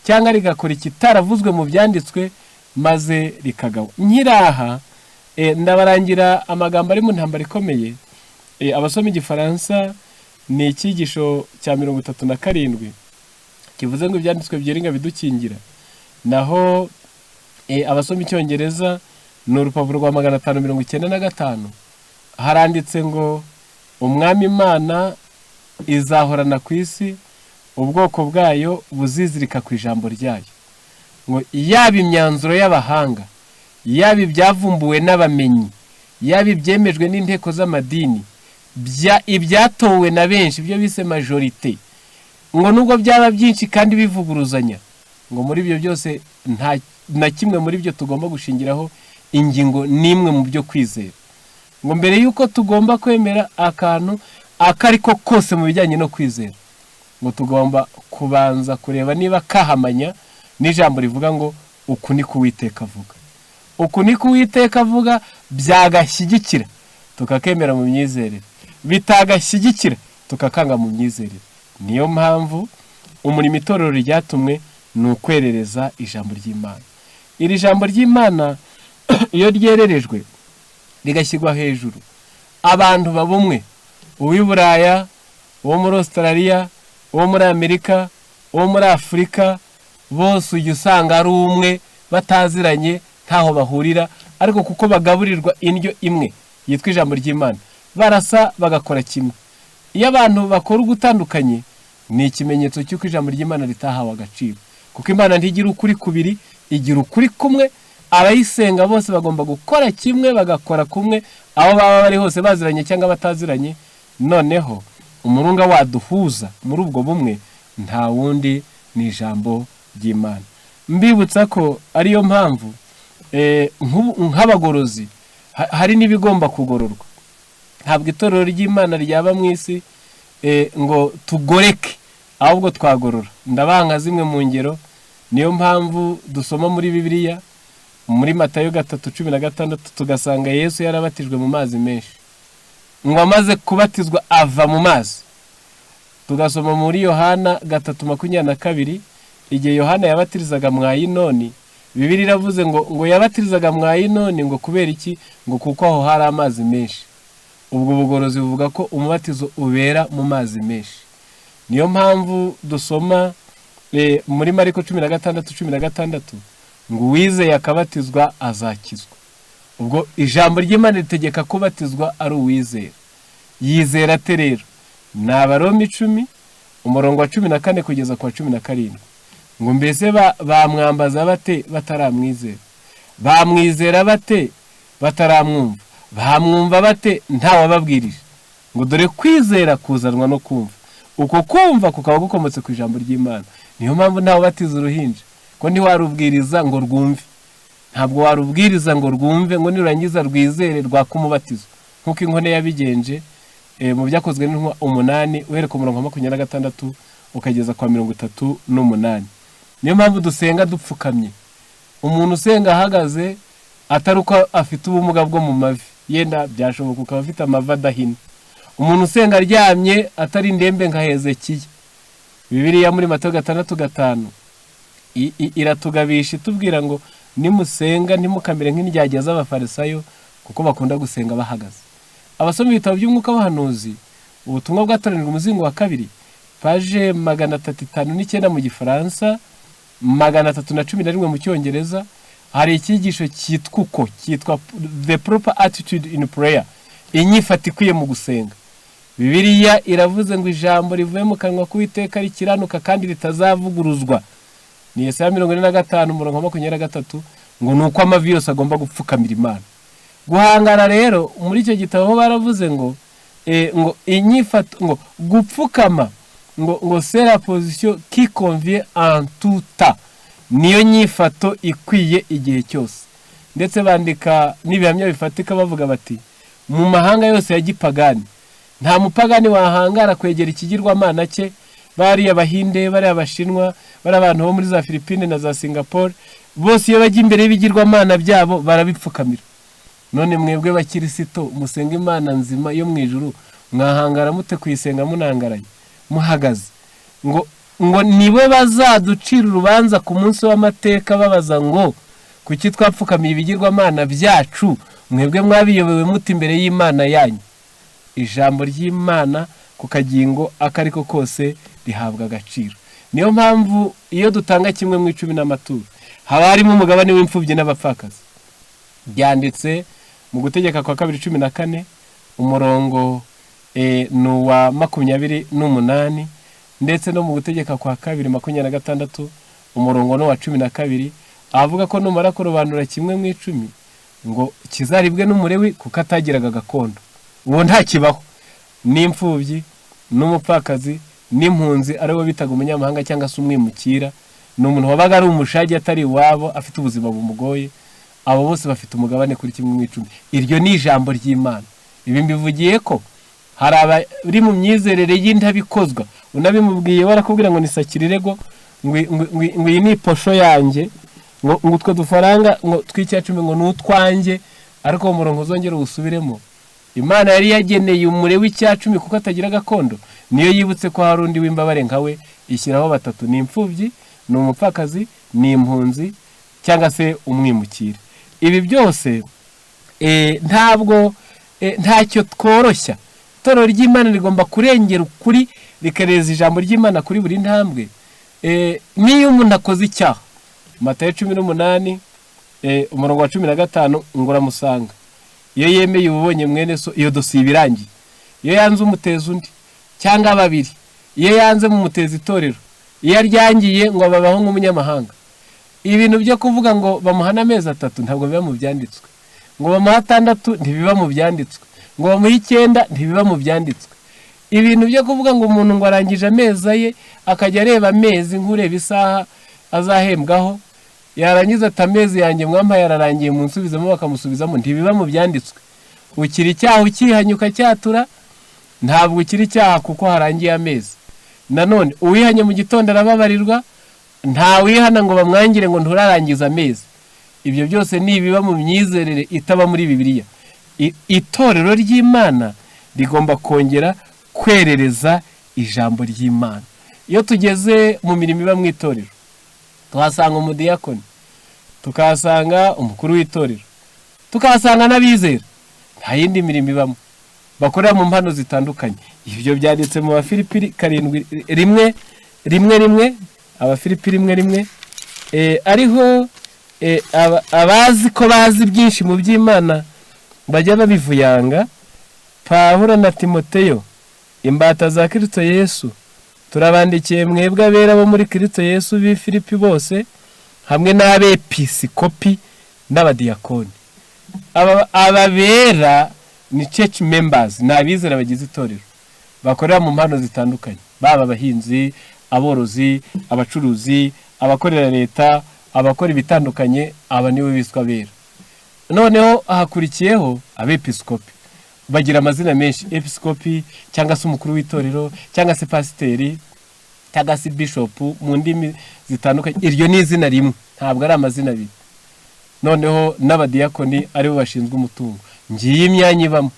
cyangwa rigakora ikitaravuzwe mu byanditswe maze rikagawa. Nkiraha ndabarangira amagambo ari mu ntambara ikomeye. Abasoma igifaransa, ni icyigisho cya 37 kivuze ngo ibyanditswe byiringa bidukingira. Naho abasoma icyongereza, ni urupapuro rwa 595. Haranditse ngo umwami Imana izahorana ku isi ubwoko bwayo buzizirika ku ijambo ryayo, ngo yaba imyanzuro y'abahanga, yaba ibyavumbuwe n'abamenyi, yaba ibyemejwe n'inteko z'amadini, ibyatowe na benshi, ibyo bise majorité, ngo nubwo byaba byinshi kandi bivuguruzanya, ngo muri ibyo byose nta na kimwe muri byo tugomba gushingiraho ingingo n'imwe mu byo kwizera. Ngo mbere y'uko tugomba kwemera akantu ako ari ko kose mu bijyanye no kwizera, ngo tugomba kubanza kureba niba kahamanya n'ijambo rivuga ngo uku ni ko Uwiteka avuga. Uku ni ko Uwiteka avuga byagashyigikira, tukakemera mu myizerere; bitagashyigikira, tukakanga mu myizerere. Niyo mpamvu umurimo itorero ryatumwe ni ukwerereza ijambo ry'Imana. Iri jambo ry'Imana iyo ryererejwe rigashyirwa hejuru, abantu baba umwe: uw'i Buraya, uwo muri Australia, uwo muri Amerika, uwo muri Afurika, bose ujya usanga ari umwe, bataziranye, ntaho bahurira, ariko kuko bagaburirwa indyo imwe yitwa ijambo ry'Imana, barasa bagakora kimwe. Iyo abantu bakora ugutandukanye, ni ikimenyetso cy'uko ijambo ry'Imana ritahawe agaciro, kuko Imana ntigira ukuri kubiri, igira ukuri kumwe. Abayisenga bose bagomba gukora kimwe, bagakora kumwe, aho baba bari hose, baziranye cyangwa bataziranye. Noneho umurunga waduhuza muri ubwo bumwe nta wundi, ni ijambo ry'Imana. Mbibutsa ko ariyo mpamvu nk'abagorozi hari n'ibigomba kugororwa. Ntabwo itorero ry'Imana ryaba mu isi ngo tugoreke, ahubwo twagorora. Ndabanga zimwe mu ngero. Niyo mpamvu dusoma muri Bibiliya, muri Matayo 3:16, tugasanga Yesu yarabatijwe mu mazi menshi, ngo amaze kubatizwa ava mu mazi. Tugasoma muri Yohana 3:22, igihe Yohana yabatirizaga mwa Yinoni. Bibiliya iravuze ngo yabatirizaga mwa Yinoni, ngo kubera iki? Ngo kuko aho hari amazi menshi. Ubwo bugorozi buvuga ko umubatizo ubera mu mazi menshi. Niyo mpamvu dusoma muri Mariko 16:16 ngo uwizeye akabatizwa azakizwa. Ubwo ijambo ry'Imana ritegeka kubatizwa ari uwizera. Yizera ate rero? Ni Abaroma 10, umurongo wa 14 kugeza ku wa 17, ngo mbese bamwambaza bate bataramwizera? Bamwizera bate bataramwumva? Bamwumva bate ntawababwirije? Ngo dore kwizera kuzanwa no kumva, uko kumva kukaba gukomotse ku ijambo ry'Imana. Niyo mpamvu ntawe ubatiza uruhinja, ko ntiwarubwiriza ngo rwumve. Ntabwo warubwiriza ngo rwumve, ngo nirurangiza rwizere rwaka umubatizo, nk'uko inkone yabigenje mu Byakozwe n'Intumwa 8, uhereka umurongo wa 26 ukageza kwa 38. Niyo mpamvu dusenga dupfukamye. Umuntu usenga ahagaze, atari uko afite ubumuga bwo mu mavi, yenda byashoboka ukaba afite amavi adahina. Umuntu usenga aryamye, atari indembe nka Hezekiya. Bibiliya muri Matayo 6:5 iratugabisha, itubwira ngo nimusenga ntimukamere nk'indyarya z'abafarisayo, kuko bakunda gusenga bahagaze. Abasoma ibitabo by'umwuka w'abahanuzi, ubutumwa bwatoranijwe, umuzingo wa kabiri, page 359 mu gifaransa, 311 mu cyongereza, hari icyigisho cyitwa uko, cyitwa "The Proper Attitude in Prayer", inyifato ikwiye mu gusenga. Bibiliya iravuze ngo ijambo rivuye mu kanwa k'Uwiteka rikiranuka kandi ritazavuguruzwa, ni Yesaya 45, umurongo wa 23, ngo ni uko amavi yose agomba gupfukamira Imana. Guhangara rero, muri icyo gitabo baravuze ngo Ngo inyifato, ngo gupfukama, ngo c'est la position qui convient en tout temps, niyo nyifato ikwiye igihe cyose. Ndetse bandika n'ibihamya bifatika, bavuga bati: "Mu mahanga yose ya gipagani, nta mupagani wahangara kwegera ikigirwamana cye." Bariya Abahinde, bariya Abashinwa, bariya abantu bo muri za Filipine na za Singapore, bose iyo bajya imbere y'ibigirwamana byabo barabipfukamira. None mwebwe bakirisito musenga Imana nzima yo mu ijuru, mwahangara mute kuyisenga munangaranye, muhagaze? Ngo nibo bazaducira urubanza ku munsi w'amateka, babaza ngo: "Kuki twapfukamiye ibigirwamana byacu? Mwebwe mwabiyobewe muti imbere y'Imana yanyu?" Ijambo ry'Imana ku kagingo ako ariko kose rihabwa agaciro. Niyo mpamvu iyo dutanga kimwe mu icumi n'amaturo, haba harimo umugabane w'imfubyi n'abapfakazi. Byanditse mu Gutegeka kwa Kabiri 14, umurongo ni uwa 28, ndetse no mu Gutegeka kwa Kabiri 26, umurongo ni uwa 12, avuga ko numara kurobanura kimwe mu icumi, ngo kizaribwe n'Umulewi, kuko atagiraga gakondo. Uwo ntakibaho, n'imfubyi n'umupfakazi n'impunzi, aribo bitaga umunyamahanga cyangwa se umwimukira, ni umuntu wabaga ari umushagi, atari iwabo, afite ubuzima bumugoye. Abo bose bafite umugabane kuri kimwe mu icumi. Iryo ni ijambo ry'Imana. Ibi mbivugiye ko hari abari mu myizerere y'intabikozwa. Unabimubwiye barakubwira ngo ni sakirirego, ngo iyi ni iposho yanjye, ngo utwo dufaranga ngo tw'icyacumi ngo ni utwanjye. Ariko uwo murongo uzongera uwusubiremo. Imana yari yageneye Umulewi w'icyacumi kuko atagira gakondo, niyo yibutse ko hari undi w'imbabare nka we, ishyiraho batatu: ni imfubyi, ni umupfakazi, ni impunzi cyangwa se umwimukira. Ibi byose ntabwo ntacyo tworoshya. Itorero ry'Imana rigomba kurengera ukuri, rikareza ijambo ry'Imana kuri buri ntambwe. N'iyo umuntu akoze icyaha, Matayo 18, umurongo wa 15, ngo uramusanga, iyo yemeye uba ubonye mwene so, iyo dosiye iba irangiye. Iyo yanze umuteza undi cyangwa babiri, iyo yanze mumuteza itorero, iyo aryangiye ngo babaho nk'umunyamahanga. Ibintu byo kuvuga ngo bamuhane amezi 3 ntabwo biba mu byanditswe, ngo bamuhe 6 ntibiba mu byanditswe, ngo bamuhe 9 ntibiba mu byanditswe. Ibintu byo kuvuga ngo umuntu ngo arangije amezi ye, akajya areba amezi nk'ureba isaha azahembwaho, yarangiza ati: "Amezi yanjye mwampaye yararangiye, munsubizemo," bakamusubizamo, ntibiba mu byanditswe. Ukira icyaha ukihanye, ukacyatura. Ntabwo ukira icyaha kuko harangiye amezi. Nanone uwihanye mu gitondo arababarirwa. Nta wihana ngo bamwangire ngo nturarangiza amezi. Ibyo byose ni ibiba mu myizerere itaba muri Bibiliya. Itorero ry'Imana rigomba kongera kwerereza ijambo ry'Imana. Iyo tugeze mu mirimo iba mu itorero, tuhasanga umudiyakoni, tukahasanga umukuru w'itorero, tukahasanga n'abizera. Nta yindi mirimo ibamo, bakorera mu mpano zitandukanye. Ibyo byanditse mu Bafilipi 7 1 1 1, Abafilipi 1 1. Ariho abazi ko bazi byinshi mu by'Imana bajya babivuyanga. Pawulo na Timoteyo, imbata za Kirisito Yesu, turabandikiye mwebwe abera bo muri Kirisito Yesu b'i Filipi bose, hamwe n'abepisikopi n'abadiyakoni. Aba bera ni church members, ni abizera bagize itorero, bakorera mu mpano zitandukanye, baba abahinzi, aborozi, abacuruzi, abakorera leta, abakora ibitandukanye. Aba nibo biswa abera. Noneho hakurikiyeho abepisikopi, bagira amazina menshi: episikopi cyangwa se umukuru w'itorero, cyangwa se pasiteri, cyangwa se bishopu mu ndimi zitandukanye. Iryo ni izina rimwe, ntabwo ari amazina abiri. Noneho n'abadiyakoni, aribo bashinzwe umutungo. Ngiyi imyanya ibamo.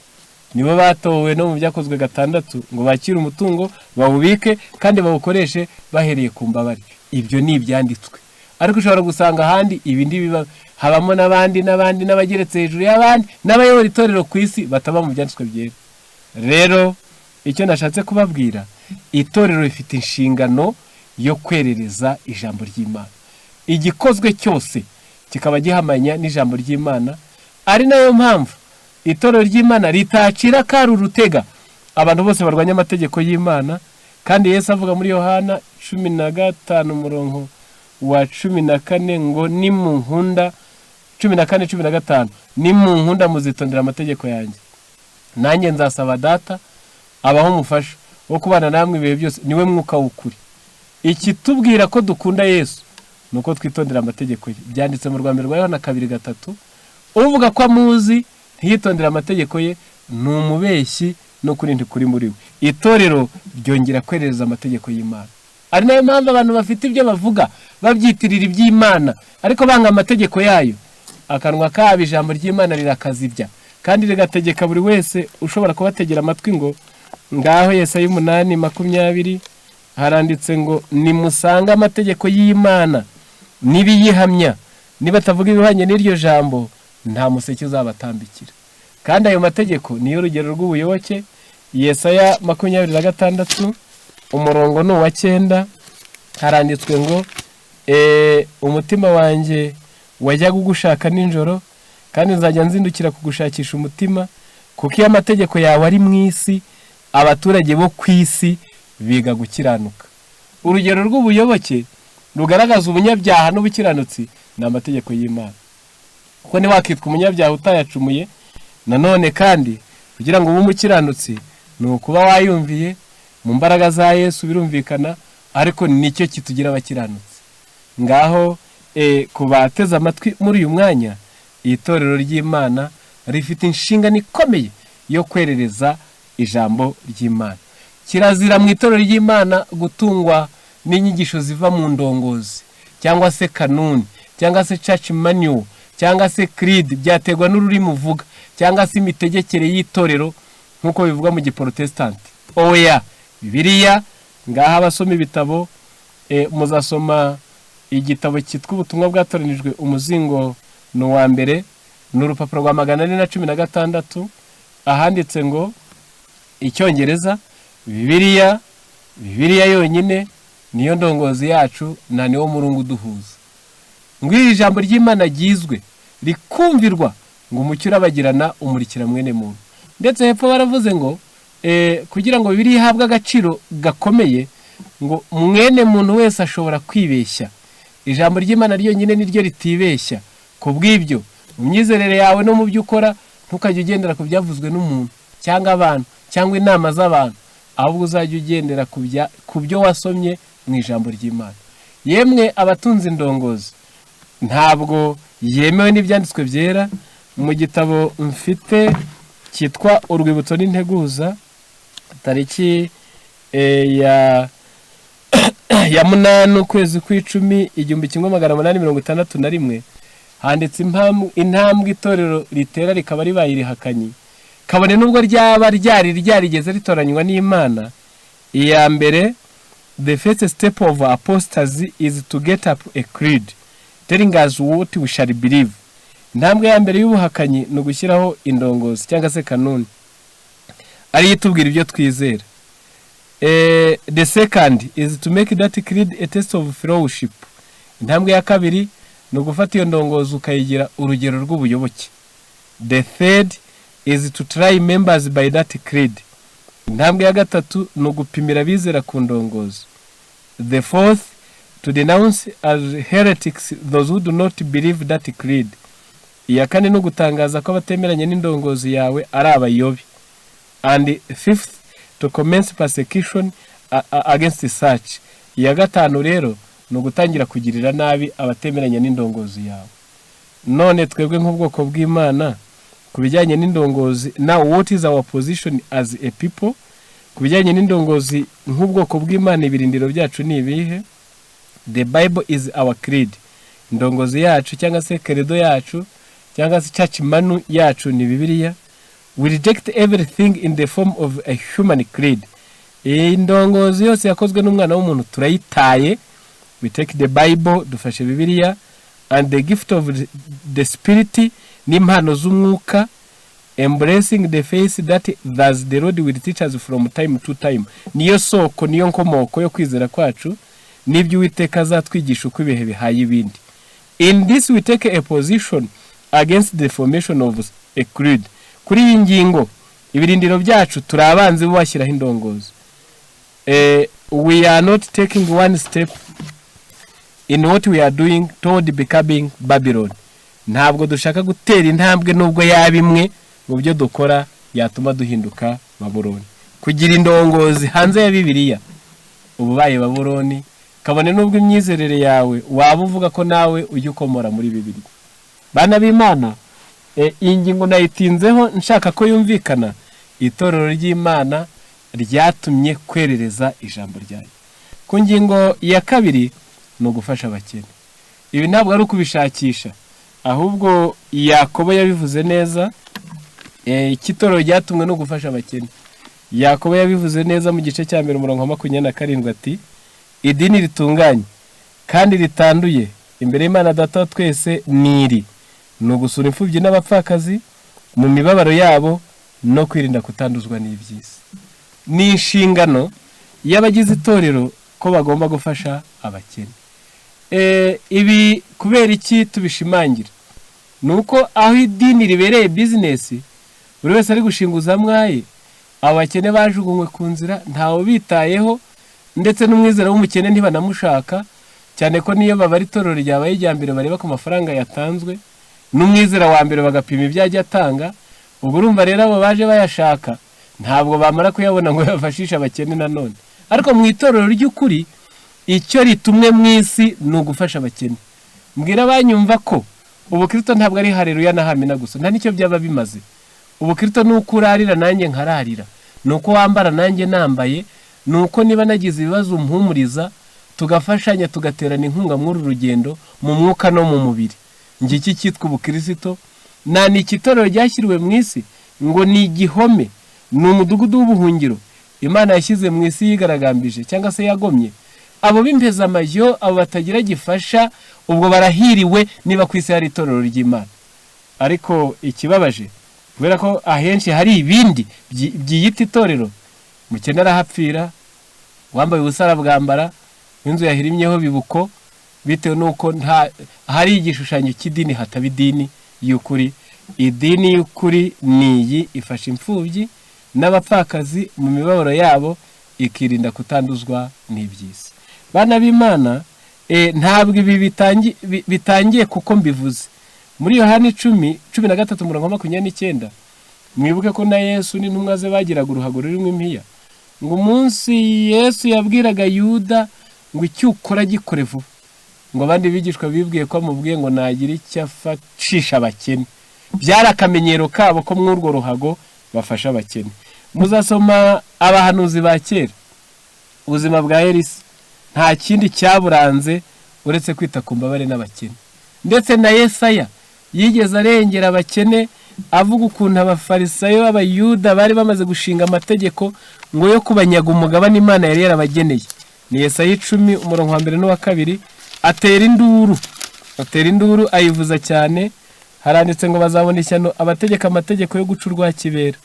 Nibo batowe no mu Byakozwe 6 ngo bakire umutungo, bawubike kandi bawukoreshe bahereye ku mbabare. Ibyo ni ibyanditswe, ariko ushobora gusanga ahandi ibindi biba, habamo n'abandi n'abandi n'abageretse hejuru y'abandi n'abayobora itorero ku isi bataba mu byanditswe byera. Rero icyo nashatse kubabwira, itorero rifite inshingano yo kwerereza ijambo ry'Imana, igikozwe cyose kikaba gihamanya n'ijambo ry'Imana. Ari nayo mpamvu itorero ry'Imana ritacira akari urutega abantu bose barwanya amategeko y'Imana. Kandi Yesu avuga muri Yohana 15, umurongo wa 14, ngo nimunkunda, 14:15, "Nimunkunda muzitondera amategeko yanjye, nanjye nzasaba Data." Abaho umufasha wo kubana namwe ibihe byose, niwe Mwuka w'ukuri. Ikitubwira ko dukunda Yesu ni uko twitondera amategeko ye. Byanditse mu Rwanda rwa Yohana 2:3. Uvuga ko amuzi ntiyitondere amategeko ye ni umubeshyi, n'ukuri ntikuri muri we. Itorero ryongera kwerereza amategeko y'Imana, ari nayo mpamvu abantu bafite ibyo bavuga babyitirira iby'Imana ariko banga amategeko yayo, akanwa kabo ijambo ry'Imana rirakazibya kandi rigategeka buri wese ushobora kubategera amatwi ngo ngaho. Yesaya 8:20 haranditse ngo: "Nimusange amategeko y'Imana n'ibiyihamya, nibatavuga ibihwanye n'iryo jambo, nta museke uzabatambikira." Kandi ayo mategeko niyo rugero rw'ubuyoboke. Yesaya 26, umurongo ni uwa 9, haranditswe ngo: "Umutima wanjye wajyaga ugushaka nijoro, kandi nzajya nzindukira kugushakisha umutima, kuko iyo amategeko yawe ari mu isi, abaturage bo ku isi biga gukiranuka." Urugero rw'ubuyoboke rugaragaza ubunyabyaha n'ubukiranutsi ni amategeko y'Imana, kuko ntiwakitwa umunyabyaha utayacumuye. Nanone kandi kugira ngo ube umukiranutsi ni ukuba wayumviye mu mbaraga za Yesu, birumvikana, ariko nicyo kitugira abakiranutsi. Ngaho ku bateze amatwi muri uyu mwanya, itorero ry'Imana rifite inshingano ikomeye yo kwerereza ijambo ry'Imana. Kirazira mu itorero ry'Imana gutungwa n'inyigisho ziva mu ndongozi cyangwa se kanuni cyangwa se church manual cyangwa se creed, byaterwa n'ururimi uvuga, cyangwa se imitegekere y'itorero nk'uko bivugwa mu Giporotesitanti. Oya, Bibiliya. Ngaha abasoma ibitabo, muzasoma igitabo cyitwa Ubutumwa Bwatoranijwe, umuzingo ni uwa mbere, ni urupapuro rwa 416, ahanditse ngo Icyongereza: "Bibiliya, Bibiliya yonyine niyo ndongozi yacu, nta niwo murungu uduhuza." Ngo iri jambo ry'Imana ryizwe rikumvirwa, ngo umucyo urabagirana umurikira mwene muntu. Ndetse hepfo baravuze ngo kugira ngo Bibiliya ihabwe agaciro gakomeye, ngo mwene muntu wese ashobora kwibeshya, ijambo ry'Imana ryonyine niryo ritibeshya. Ku bw'ibyo, mu myizerere yawe no mu byo ukora, ntukajye ugendera ku byavuzwe n'umuntu cyangwa abantu cyangwa inama z'abantu, ahubwo uzajya ugendera ku byo wasomye mu ijambo ry'Imana. Yemwe abatunze indongozi, ntabwo yemewe n'ibyanditswe byera. Mu gitabo mfite cyitwa Urwibutso n'Integuza, tariki ya 8 ukwezi kw'icumi 1861, handitse intambwe itorero ritera rikaba ribaye irihakanyi, kabone n'ubwo ryaba ryari ryarigeze ritoranywa n'Imana. Iya mbere, the first step of apostasy is to get up a creed telling us what we shall believe. Intambwe ya mbere y'ubuhakanyi ni ugushyiraho indongozi cyangwa se kanuni ariyo itubwira ibyo twizera. The second is to make that creed a test of fellowship. Intambwe ya kabiri ni ugufata iyo ndongozi ukayigira urugero rw'ubuyoboke. The third is to try members by that creed. Intambwe ya gatatu ni ugupimira abizera ku ndongozi. The fourth, to denounce as heretics those who do not believe that creed. Iya kane ni ugutangaza ko abatemeranya n'indongozi yawe ari abayobe. And fifth, to commence persecution against such. Iya gatanu rero ni ugutangira kugirira nabi abatemeranya n'indongozi yawe. None twebwe nk'ubwoko bw'Imana ku bijyanye n'indongozi, now what is our position as a people ku bijyanye n'indongozi? Nk'ubwoko bw'Imana, ibirindiro byacu ni ibihe? The Bible is our creed. Indongozi yacu cyangwa se credo yacu cyangwa se church manual yacu ni Bibiliya. We reject everything in the form of a human creed. Iyi ndongozi yose yakozwe n'umwana w'umuntu turayitaye. We take the Bible, dufashe Bibiliya, and the gift of the Spirit, n'impano z'umwuka, embracing the faith that thus the Lord will teach us from time to time. Niyo soko, niyo nkomoko yo kwizera kwacu, n'ibyo Uwiteka azatwigisha uko ibihe bihaye ibindi. In this we take a position against the formation of a creed. Kuri iyi ngingo, ibirindiro byacu, turi abanzi bo bashyiraho indongozi. We are not taking one step in what we are doing toward becoming Babylon. Ntabwo dushaka gutera intambwe nubwo yaba imwe mu byo dukora yatuma duhinduka Babuloni. Kugira indongozi hanze ya Bibiliya, uba ubaye Baburoni, kabone n'ubwo imyizerere yawe waba uvuga ko nawe ujya ukomora muri Bibiliya. Bana b'Imana, iyi ngingo nayitinzeho nshaka ko yumvikana. Itorero ry'Imana ryatumye kwerereza ijambo ryayo. Ku ngingo ya kabiri ni ugufasha abakene. Ibi ntabwo ari ukubishakisha, ahubwo Yakobo yabivuze neza. Iki itorero ryatumwe no gufasha abakene. Yakobo yabivuze neza mu gice cya 1, umurongo wa 27, ati: "Idini ritunganye kandi ritanduye imbere y'Imana Data wa twese ni iri: ni ugusura imfubyi n'abapfakazi mu mibabaro yabo no kwirinda kutanduzwa n'iby'isi." Ni inshingano y'abagize itorero ko bagomba gufasha abakene. Ibi kubera iki tubishimangira? Ni uko aho idini ribereye bizinesi, buri wese ari gushinguza mwaye, abo bakene bajugunywe ku nzira, ntawe ubitayeho, ndetse n'umwizera w'umukene ntibanamushaka, cyane ko niyo babara itorero ryabaye irya mbere bareba ku mafaranga yatanzwe, n'umwizera wa mbere bagapima ibyo ajya atanga. Ubwo urumva rero abo baje bayashaka ntabwo bamara kuyabona ngo bafashishe abakene nanone. Ariko mu itorero ry'ukuri, icyo ritumwe mu isi ni ugufasha abakene. Mbwira abanyumva ko ubukristo ntabwo ari hareruya na hamina gusa, nta n'icyo byaba bimaze. Ubukristo ni uko urarira nanjye nkararira, ni uko wambara nanjye nambaye, ni uko niba nagize ibibazo umpumuriza, tugafashanya, tugaterana inkunga muri uru rugendo mu mwuka no mu mubiri. Ngiki cyitwa ubukristo. Nta ni itorero ryashyiriwe mu isi ngo ni igihome, ni umudugudu w'ubuhungiro Imana yashyize mu isi yigaragambije cyangwa se yagomye. Abo b'impezamajyo, abo batagira gifasha, ubwo barahiriwe niba ku isi hari itorero ry'Imana. Ariko ikibabaje, kubera ko ahenshi hari ibindi byiyita itorero, mukene arahapfira, wambaye ubusa arabwambara, inzu yahirimyeho bibuko, bitewe n'uko nta hari igishushanyo cy'idini, hataba idini y'ukuri. Idini y'ukuri ni iyi ifasha imfubyi n'abapfakazi mu mibabaro yabo, ikirinda kutanduzwa n'iby'isi. Bana b'Imana, ntabwo ibi bitangiye kuko mbivuze. Muri Yohani 10, 13, umurongo wa 29, mwibuke ko na Yesu n'intumwa ze bagiraga uruhago rurimo impiya. Ngo umunsi Yesu yabwiraga Yuda ngo: "Icyo ukora gikore vuba," ngo abandi bigishwa bibwiye ko amubwiye ngo nagira icyo afashisha abakene. Byari akamenyero kabo ko muri urwo ruhago bafasha abakene. Muzasoma abahanuzi ba kera, ubuzima bwa Elisa nta kindi cyaburanze uretse kwita ku mbabare n'abakene. Ndetse na Yesaya yigeze arengera abakene, avuga ukuntu Abafarisayo b'Abayuda bari bamaze gushinga amategeko ngo yo kubanyaga umugabane Imana yari yarabageneye. Ni Yesaya 10, umurongo wa mbere n'uwa kabiri. Atera induru, atera induru, ayivuza cyane. Haranditse ngo: "Bazabona ishyano abategeka amategeko yo guca urwa kibera,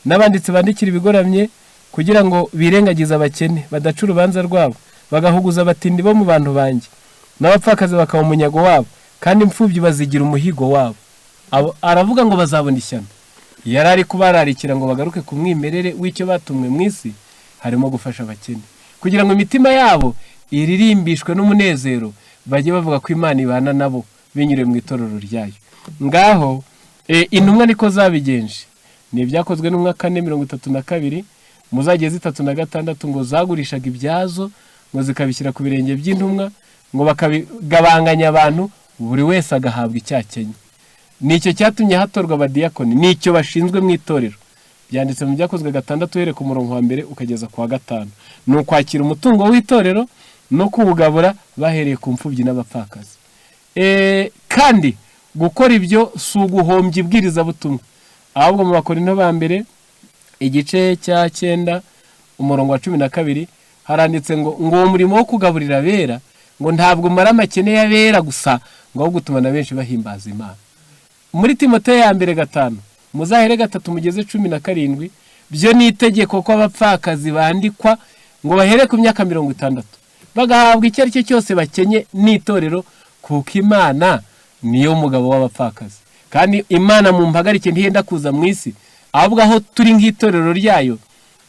n'abanditsi bandikira ibigoramye kugira ngo birengagize abakene, badaca urubanza rwabo, bagahuguza abatindi bo mu bantu banjye, n'abapfakazi bakaba umunyago wabo, kandi imfubyi bazigira umuhigo wabo." Aravuga ngo bazabona ishyano. Yari ari kubararikira ngo bagaruke ku mwimerere w'icyo batumwe mu isi, harimo gufasha abakene, kugira ngo imitima yabo iririmbishwe n'umunezero, bajye bavuga ko Imana ibana nabo binyuriye mu itorero ryayo. Ngaho intumwa niko zabigenje. Ni Ibyakozwe n'Intumwa 4:32, muzageze 36, ngo zagurishaga ibyazo ngo zikabishyira ku birenge by'intumwa, ngo bakabigabanganya abantu, buri wese agahabwa icyakenye. Nicyo cyatumye hatorwa abadiyakoni, nicyo bashinzwe mu itorero. Byanditse mu Byakozwe 6, uhereye ku murongo wa mbere ukageza ku wa gatanu. Ni ukwakira umutungo w'itorero no kuwugabura bahereye ku mfubyi n'abapfakazi. Kandi gukora ibyo si uguhombya ibwirizabutumwa, ahubwo mu Bakorinto ba mbere igice cya 9, umurongo wa 12, haranditse ngo uwo murimo wo kugaburira abera ngo ntabwo umara amakene y'abera gusa, ngo ahubwo utuma na benshi bahimbaza Imana. Muri Timoteyo ya mbere 5, muzahere 3 mugeze 17, byo ni itegeko ko abapfakazi bandikwa ngo bahere ku myaka 60, bagahabwa icyo ari cyo cyose bakenye n'itorero, kuko Imana niyo mugabo w'abapfakazi. Kandi Imana mu mpagarike ntiyenda kuza mu isi, ahubwo aho turi nk'itorero ryayo.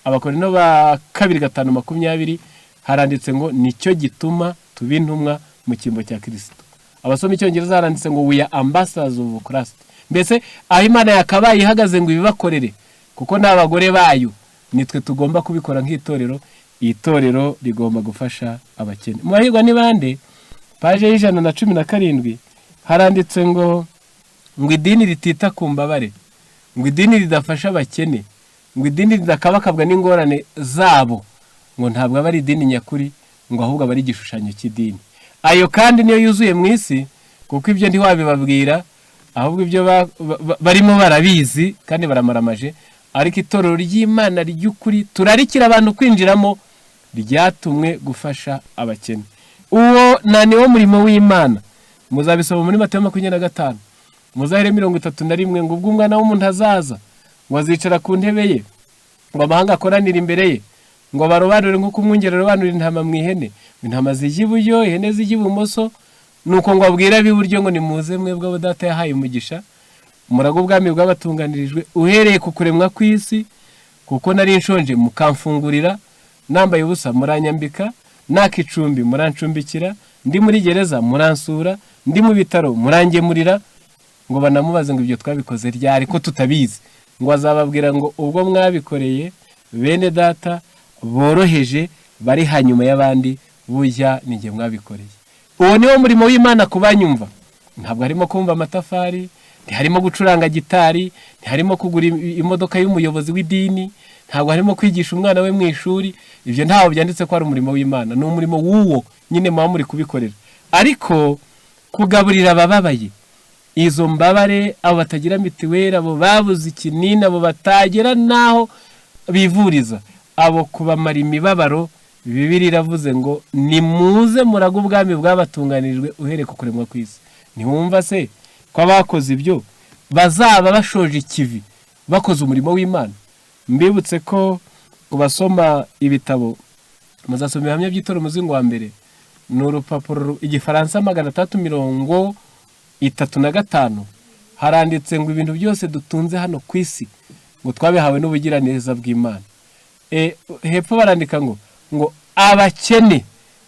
Abakorinto ba kabiri 5:20, haranditse ngo: "Nicyo gituma tuba intumwa mu cyimbo cya Kirisito." Abasoma Icyongereza, haranditse ngo: "We are ambassadors of Christ." Mbese aho Imana yakabaye ihagaze ngo ibibakorere, kuko ni abagore bayo. Nitwe tugomba kubikora nk'itorero. Itorero rigomba gufasha abakene. Mu bahirwa ni bande? Paje y'117 haranditse ngo idini ritita ku mbabare, ngo idini ridafasha abakene, ngo idini ridakabakabwa n'ingorane zabo, ngo ntabwo aba ari idini nyakuri, ngo ahubwo aba ari igishushanyo cy'idini. Ayo kandi niyo yuzuye mu isi, kuko ibyo ntiwabibabwira, ahubwo ibyo barimo barabizi kandi baramaramaje. Ariko itorero ry'Imana ry'ukuri turarikira abantu kwinjiramo, ryatumwe gufasha abakene. Uwo na niwo murimo w'Imana. Muzabisoma muri Matayo 25, muzahere 31, ngo ubwo Umwana w'umuntu azaza, ngo azicara ku ntebe ye, ngo amahanga akoranire imbere ye, ngo barobanure nk'uko umwungeri arobanura intama mu ihene, ngo intama zijya iburyo, ihene zijya ibumoso. Nuko ngo abwire ab'iburyo ngo: "Nimuze mwebwe abo Data yahaye umugisha, murage ubwami bwabatunganirijwe uhereye ku kuremwa kw'isi, kuko nari nshonje mukamfungurira, nambaye ubusa muranyambika, naka icumbi murancumbikira, ndi muri gereza muransura, ndi mu bitaro murangemurira." Ngo banamubaze ngo: "Ibyo twabikoze ryari ko tutabizi?" Ngo azababwira ngo: "Ubwo mwabikoreye bene Data boroheje bari hanyuma y'abandi, burya ni njye mwabikoreye." Uwo niwo murimo w'Imana ku banyumva. Ntabwo harimo kumva amatafari, ntiharimo gucuranga gitari, ntiharimo kugura imodoka y'umuyobozi w'idini, ntabwo harimo kwigisha umwana we mu ishuri. Ibyo ntaho byanditse ko ari umurimo w'Imana. Ni umurimo w'uwo nyine muba muri kubikorera. Ariko kugaburira abababaye, izo mbabare, abo batagira mitiweli, abo babuze ikinini, abo batagera n'aho bivuriza, abo kubamara imibabaro, Bibiliya iravuze ngo: "Nimuze murage ubwami bwabatunganirijwe uhereye ku kuremwa kw'isi." Ntiwumva se ko abakoze ibyo bazaba bashoje ikivi, bakoze umurimo w'Imana? Mbibutse ko ku basoma ibitabo, muzasoma Ibihamya by'Itorero, umuzingo wa mbere, ni urupapuro igifaransa 635, haranditse ngo ibintu byose dutunze hano ku isi ngo twabihawe n'ubugiraneza bw'Imana. Hepfo barandika ngo abakene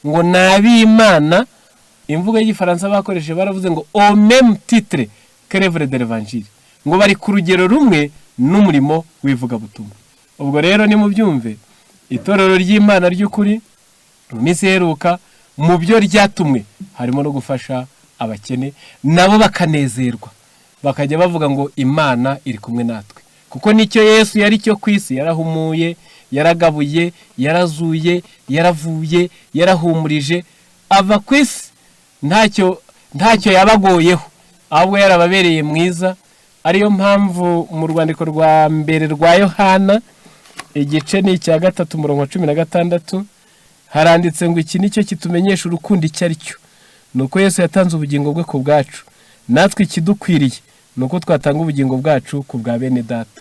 ngo ni ab'Imana. Imvugo y'Igifaransa bakoresheje, baravuze ngo "au même titre que l'œuvre de l'Évangile", ngo bari ku rugero rumwe n'umurimo w'ivugabutumwa. Ubwo rero nimubyumve, itorero ry'Imana ry'ukuri mu minsi iheruka, mu byo ryatumwe harimo no gufasha abakene, nabo bakanezerwa, bakajya bavuga ngo: "Imana iri kumwe natwe." Kuko nicyo Yesu yari cyo ku isi: yarahumuye, yaragabuye, yarazuye, yaravuye, yarahumurije, ava ku isi ntacyo yabagoyeho, ahubwo yarababereye mwiza. Ariyo mpamvu mu rwandiko rwa mbere rwa Yohana, igice ni icya 3, umurongo wa 16, haranditse ngo: "Iki ni cyo kitumenyesha urukundo icyo ari cyo, ni uko Yesu yatanze ubugingo bwe ku bwacu. Natwe ikidukwiriye ni uko twatanga ubugingo bwacu ku bwa bene Data."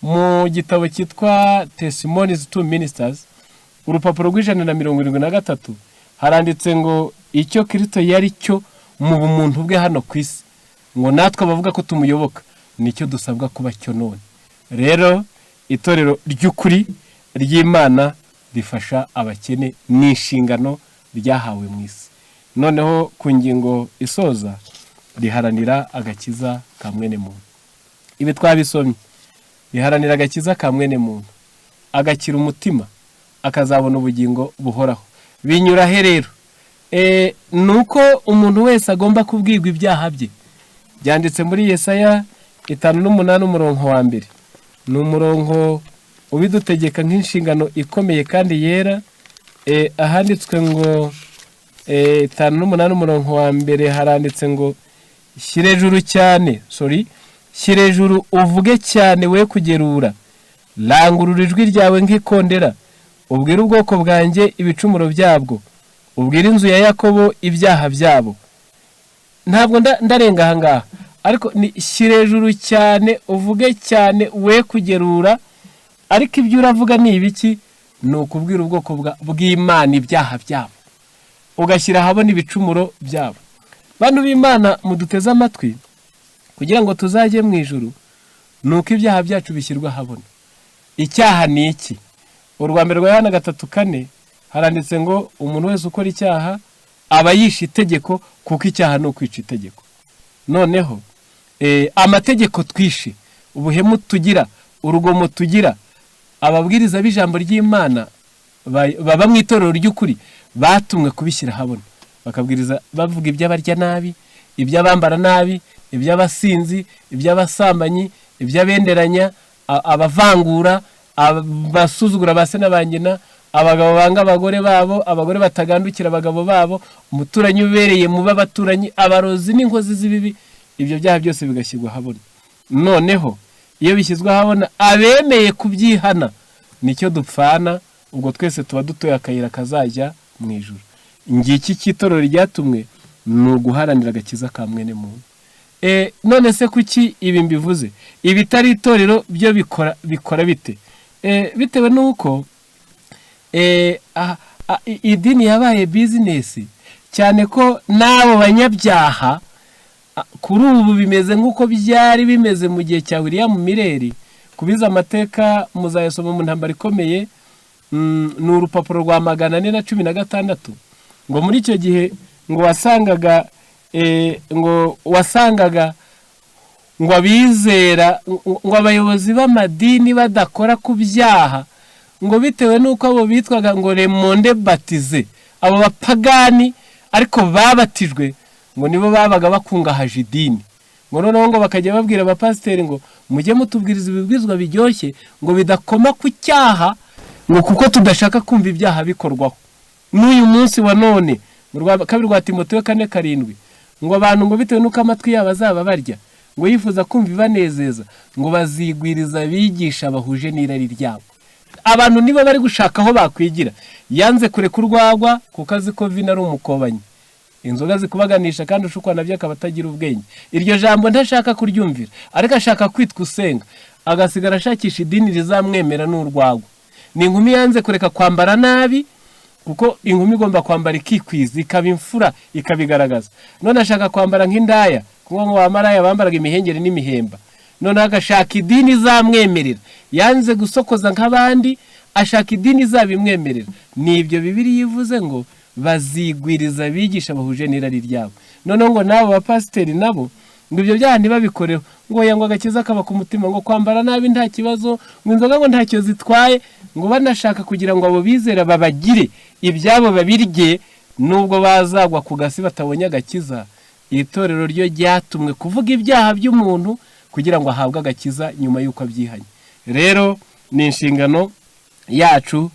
Mu gitabo cyitwa Testimonies to Ministers, urupapuro rw'173, haranditse ngo icyo Kirisito yari cyo mu bumuntu bwe hano ku isi, ngo natwe abavuga ko tumuyoboka nicyo dusabwa kuba cyo. None rero itorero ry'ukuri ry'Imana rifasha abakene, ni inshingano ryahawe mu isi. Noneho ku ngingo isoza, riharanira agakiza ka mwene muntu. Ibi twabisomye. Riharanira agakiza ka mwene muntu, agakira umutima, akazabona ubugingo buhoraho. Binyura he rero? Ni uko umuntu wese agomba kubwirwa ibyaha bye. Byanditse muri Yesaya 58, umurongo wa 1. Ni umurongo ubidutegeka nk'inshingano ikomeye kandi yera. Ahanditswe ngo 58, umurongo wa 1, haranditse ngo: "Shyira ejuru cyane, sorry, shyira ejuru uvuge cyane, we kugerura, rangurura ijwi ryawe nk'ikondera, ubwire ubwoko bwanjye ibicumuro byabwo, ubwire inzu ya Yakobo ibyaha byabo." Ntabwo ndarenga aha ngaha, ariko ni shyira hejuru cyane, uvuge cyane, we kugerura. Ariko ibyo uravuga ni ibiki? Ni ukubwira ubwoko bw'Imana ibyaha byabo, ugashyira ahabona ibicumuro byabo. Bantu b'Imana muduteze amatwi, kugira ngo tuzajye mu ijuru ni uko ibyaha byacu bishyirwa ahabona. Icyaha ni iki? Urwa mbere rwa Yohana 3:4, haranditse ngo umuntu wese ukora icyaha aba yishe itegeko, kuko icyaha ni ukwica itegeko. Noneho amategeko twishe, ubuhemu tugira, urugomo tugira. Ababwiriza b'ijambo ry'Imana baba mu itorero ry'ukuri batumwe kubishyira ahabona, bakabwiriza bavuga iby'abarya nabi, iby'abambara nabi, iby'abasinzi, iby'abasambanyi, iby'abenderanya, abavangura, abasuzugura ba se na ba nyina, abagabo banga abagore babo, abagore batagandukira abagabo babo, umuturanyi ubereye mu b'abaturanyi, abarozi n'inkozi z'ibibi. Ibyo byaha byose bigashyirwa ahabona. Noneho iyo bishyizwe ahabona, abemeye kubyihana nicyo dupfana, ubwo twese tuba dutoye akayira kazajya mu ijuru. Ngiki cy'itorero ryatumwe ni uguharanira agakiza ka mwene muntu. None se kuki ibi mbivuze? Ibitari itorero byo bikora bite? Bitewe n'uko idini yabaye bizinesi, cyane ko n'abo banyabyaha kuri ubu bimeze nk'uko byari bimeze mu gihe cya William Miller. Kubiza amateka muzayasoma mu Ntambara Ikomeye, ni urupapuro rwa 416. Ngo muri icyo gihe ngo wasangaga ngo abizera, ngo abayobozi b'amadini badakora ku byaha, ngo bitewe n'uko abo bitwaga ngo le monde baptisé, abo bapagani ariko babatijwe, ngo nibo babaga bakungahaje idini. Ngo noneho ngo bakajya babwira abapasiteri ngo mujye mutubwiriza ibibwizwa biryoshye, ngo bidakoma ku cyaha, ngo kuko tudashaka kumva ibyaha bikorwaho. N'uyu munsi wa none, mu rwa kabiri rwa Timoteyo 4:7, ngo abantu ngo bitewe n'uko amatwi yabo azaba barya, ngo yifuza kumva ibanezeza, ngo bazigwiriza abigisha bahuje n'irari ryabo. Abantu niba bari gushaka aho bakwigira, yanze kureka urwagwa kuko azi ko vino ari umukobanyi, inzoga zikubaganisha, kandi ushukwa nabyo akaba atagira ubwenge. Iryo jambo ntashaka kuryumvira, ariko ashaka kwitwa usenga, agasigara ashakisha idini rizamwemera n'urwagwa. Ni inkumi yanze kureka kwambara nabi, kuko inkumi igomba kwambara ikikwiza, ikaba imfura, ikabigaragaza. None ashaka kwambara nk'indaya, kuko ngo bamaraya bambaraga imihengeri n'imihemba. Noneho agashaka idini izamwemerera. Yanze gusokoza nk'abandi, ashaka idini izabimwemerera. Ni ibyo Bibiliya ivuze ngo bazigwiriza abigisha bahuje n'irari ryabo. Noneho ngo n'abo bapasiteri nabo ngo ibyo byaha ntibabikoreho, ngo oya, ngo agakiza kaba ku mutima, ngo kwambara nabi nta kibazo, ngo inzoga ngo ntacyo zitwaye, ngo banashaka kugira ngo abo bizera babagire ibyabo babirye, nubwo bazagwa ku gasi batabonye agakiza. Itorero ryo ryatumwe kuvuga ibyaha by'umuntu kugira ngo ahabwe agakiza nyuma y'uko abyihanye. Rero ni inshingano yacu.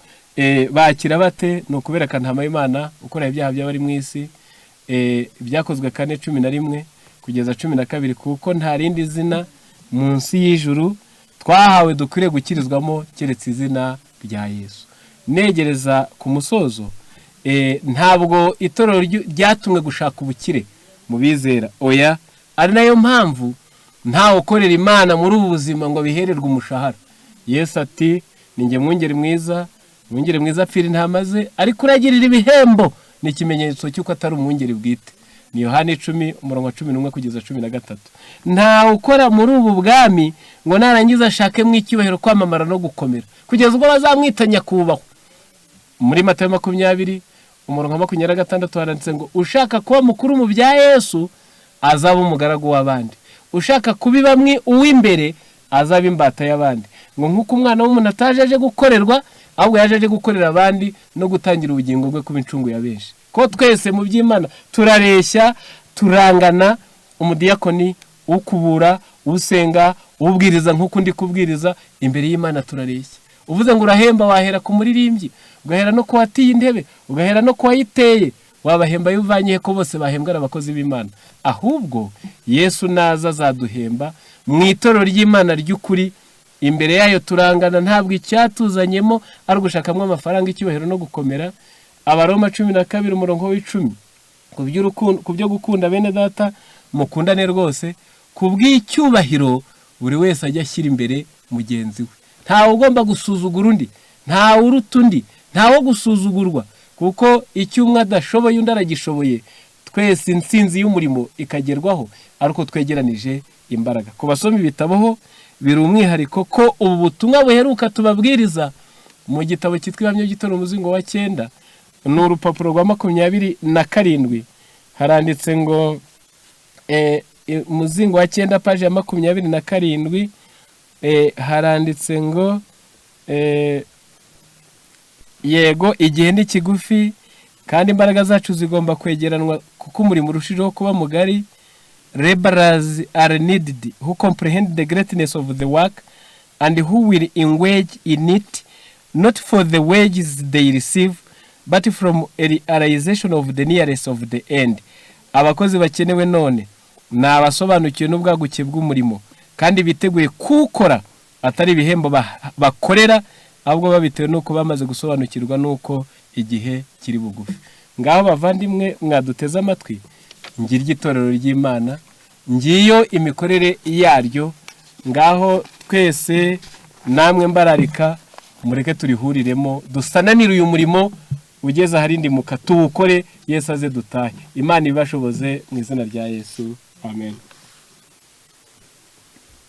Bakira bate? Ni ukubereka Ntama y'Imana ukora ibyaha by'abari mu isi, Ibyakozwe 4:11 kugeza 12, kuko nta rindi zina munsi y'ijuru twahawe dukwiriye gukirizwamo keretse izina rya Yesu. Negereza ku musozo, ntabwo itorero ryatumwe gushaka ubukire mu bizera, oya. Ari nayo mpamvu ntawe ukorera Imana muri ubu buzima ngo bihererwe umushahara. Yesu ati: "Ni njye mwungeri mwiza, umwungeri mwiza apfira intama ze, ariko uragirira ibihembo ni ikimenyetso cy'uko atari umwungeri bwite." Ni Yohani 10, umurongo wa 11 kugeza 13. Ntawe ukora muri ubu bwami ngo narangiza ashakemo icyubahiro, kwamamara no gukomera, kugeza ubwo bazamwita nyakubahwa. Muri Matayo 20, umurongo wa 26 handitse ngo: "Ushaka kuba mukuru mu bya Yesu azaba umugaragu w'abandi, ushaka kuba bamwe uw'imbere azaba imbata y'abandi." Ngo nk'uko Umwana w'umuntu ataje aje gukorerwa, ahubwo yaje aje gukorera abandi no gutangira ubugingo bwe kuba incungu ya benshi. Ko twese mu by'Imana turareshya, turangana: umudiyakoni, ukubura, usenga, ubwiriza nk'uko undi kubwiriza, imbere y'Imana turareshya. Uvuze ngo urahemba, wahera ku muririmbyi, ugahera no ku watiye intebe, ugahera no ku wayiteye. Wabahemba iyo uvanye ko bose bahembwa ari abakozi b'Imana? Ahubwo Yesu naza azaduhemba. Mu itorero ry'Imana ry'ukuri, imbere yayo turangana. Ntabwo icyatuzanyemo ari ugushakamo amafaranga, icyubahiro no gukomera. Abaroma 12, umurongo w'10: "Ku byo gukunda, bene data, mukundane rwose. Ku bw'icyubahiro, buri wese ajya ashyira imbere mugenzi we." Ntawe ugomba gusuzugura undi, ntawe uruta undi, ntawe gusuzugurwa, kuko icyo umwe adashoboye undi aragishoboye. Twese intsinzi y'umurimo ikagerwaho ari uko twegeranije imbaraga. Ku basoma ibitabo ho biri umwihariko, ko ubu butumwa buheruka tubabwiriza mu gitabo cyitwa Ibihamya by'Itorero, umuzingo wa 9, ni urupapuro rwa 27, haranditse ngo umuzingo wa 9, paji ya 27, haranditse ngo Yego, igihe ni kigufi kandi imbaraga zacu zigomba kwegeranwa kuko umurimo urushijeho kuba mugari. Laborers are needed who comprehend the greatness of the work and who will engage in it, not for the wages they receive, but from a realization of the nearness of the end. Abakozi bakenewe none ni abasobanukiwe n'ubwaguke bw'umurimo kandi biteguye kuwukora, atari ibihembo bakorera, ahubwo babitewe n'uko bamaze gusobanukirwa n'uko igihe kiri bugufi. Ngaho bavandimwe mwaduteze amatwi, ngiryo itorero ry'Imana, ngiyo imikorere yaryo. Ngaho twese namwe mbararika, mureke turihuriremo, dusananire uyu murimo ugeze aharindimuka, tuwukore, Yesu aze dutahe. Imana ibashoboze mu izina rya Yesu, amen.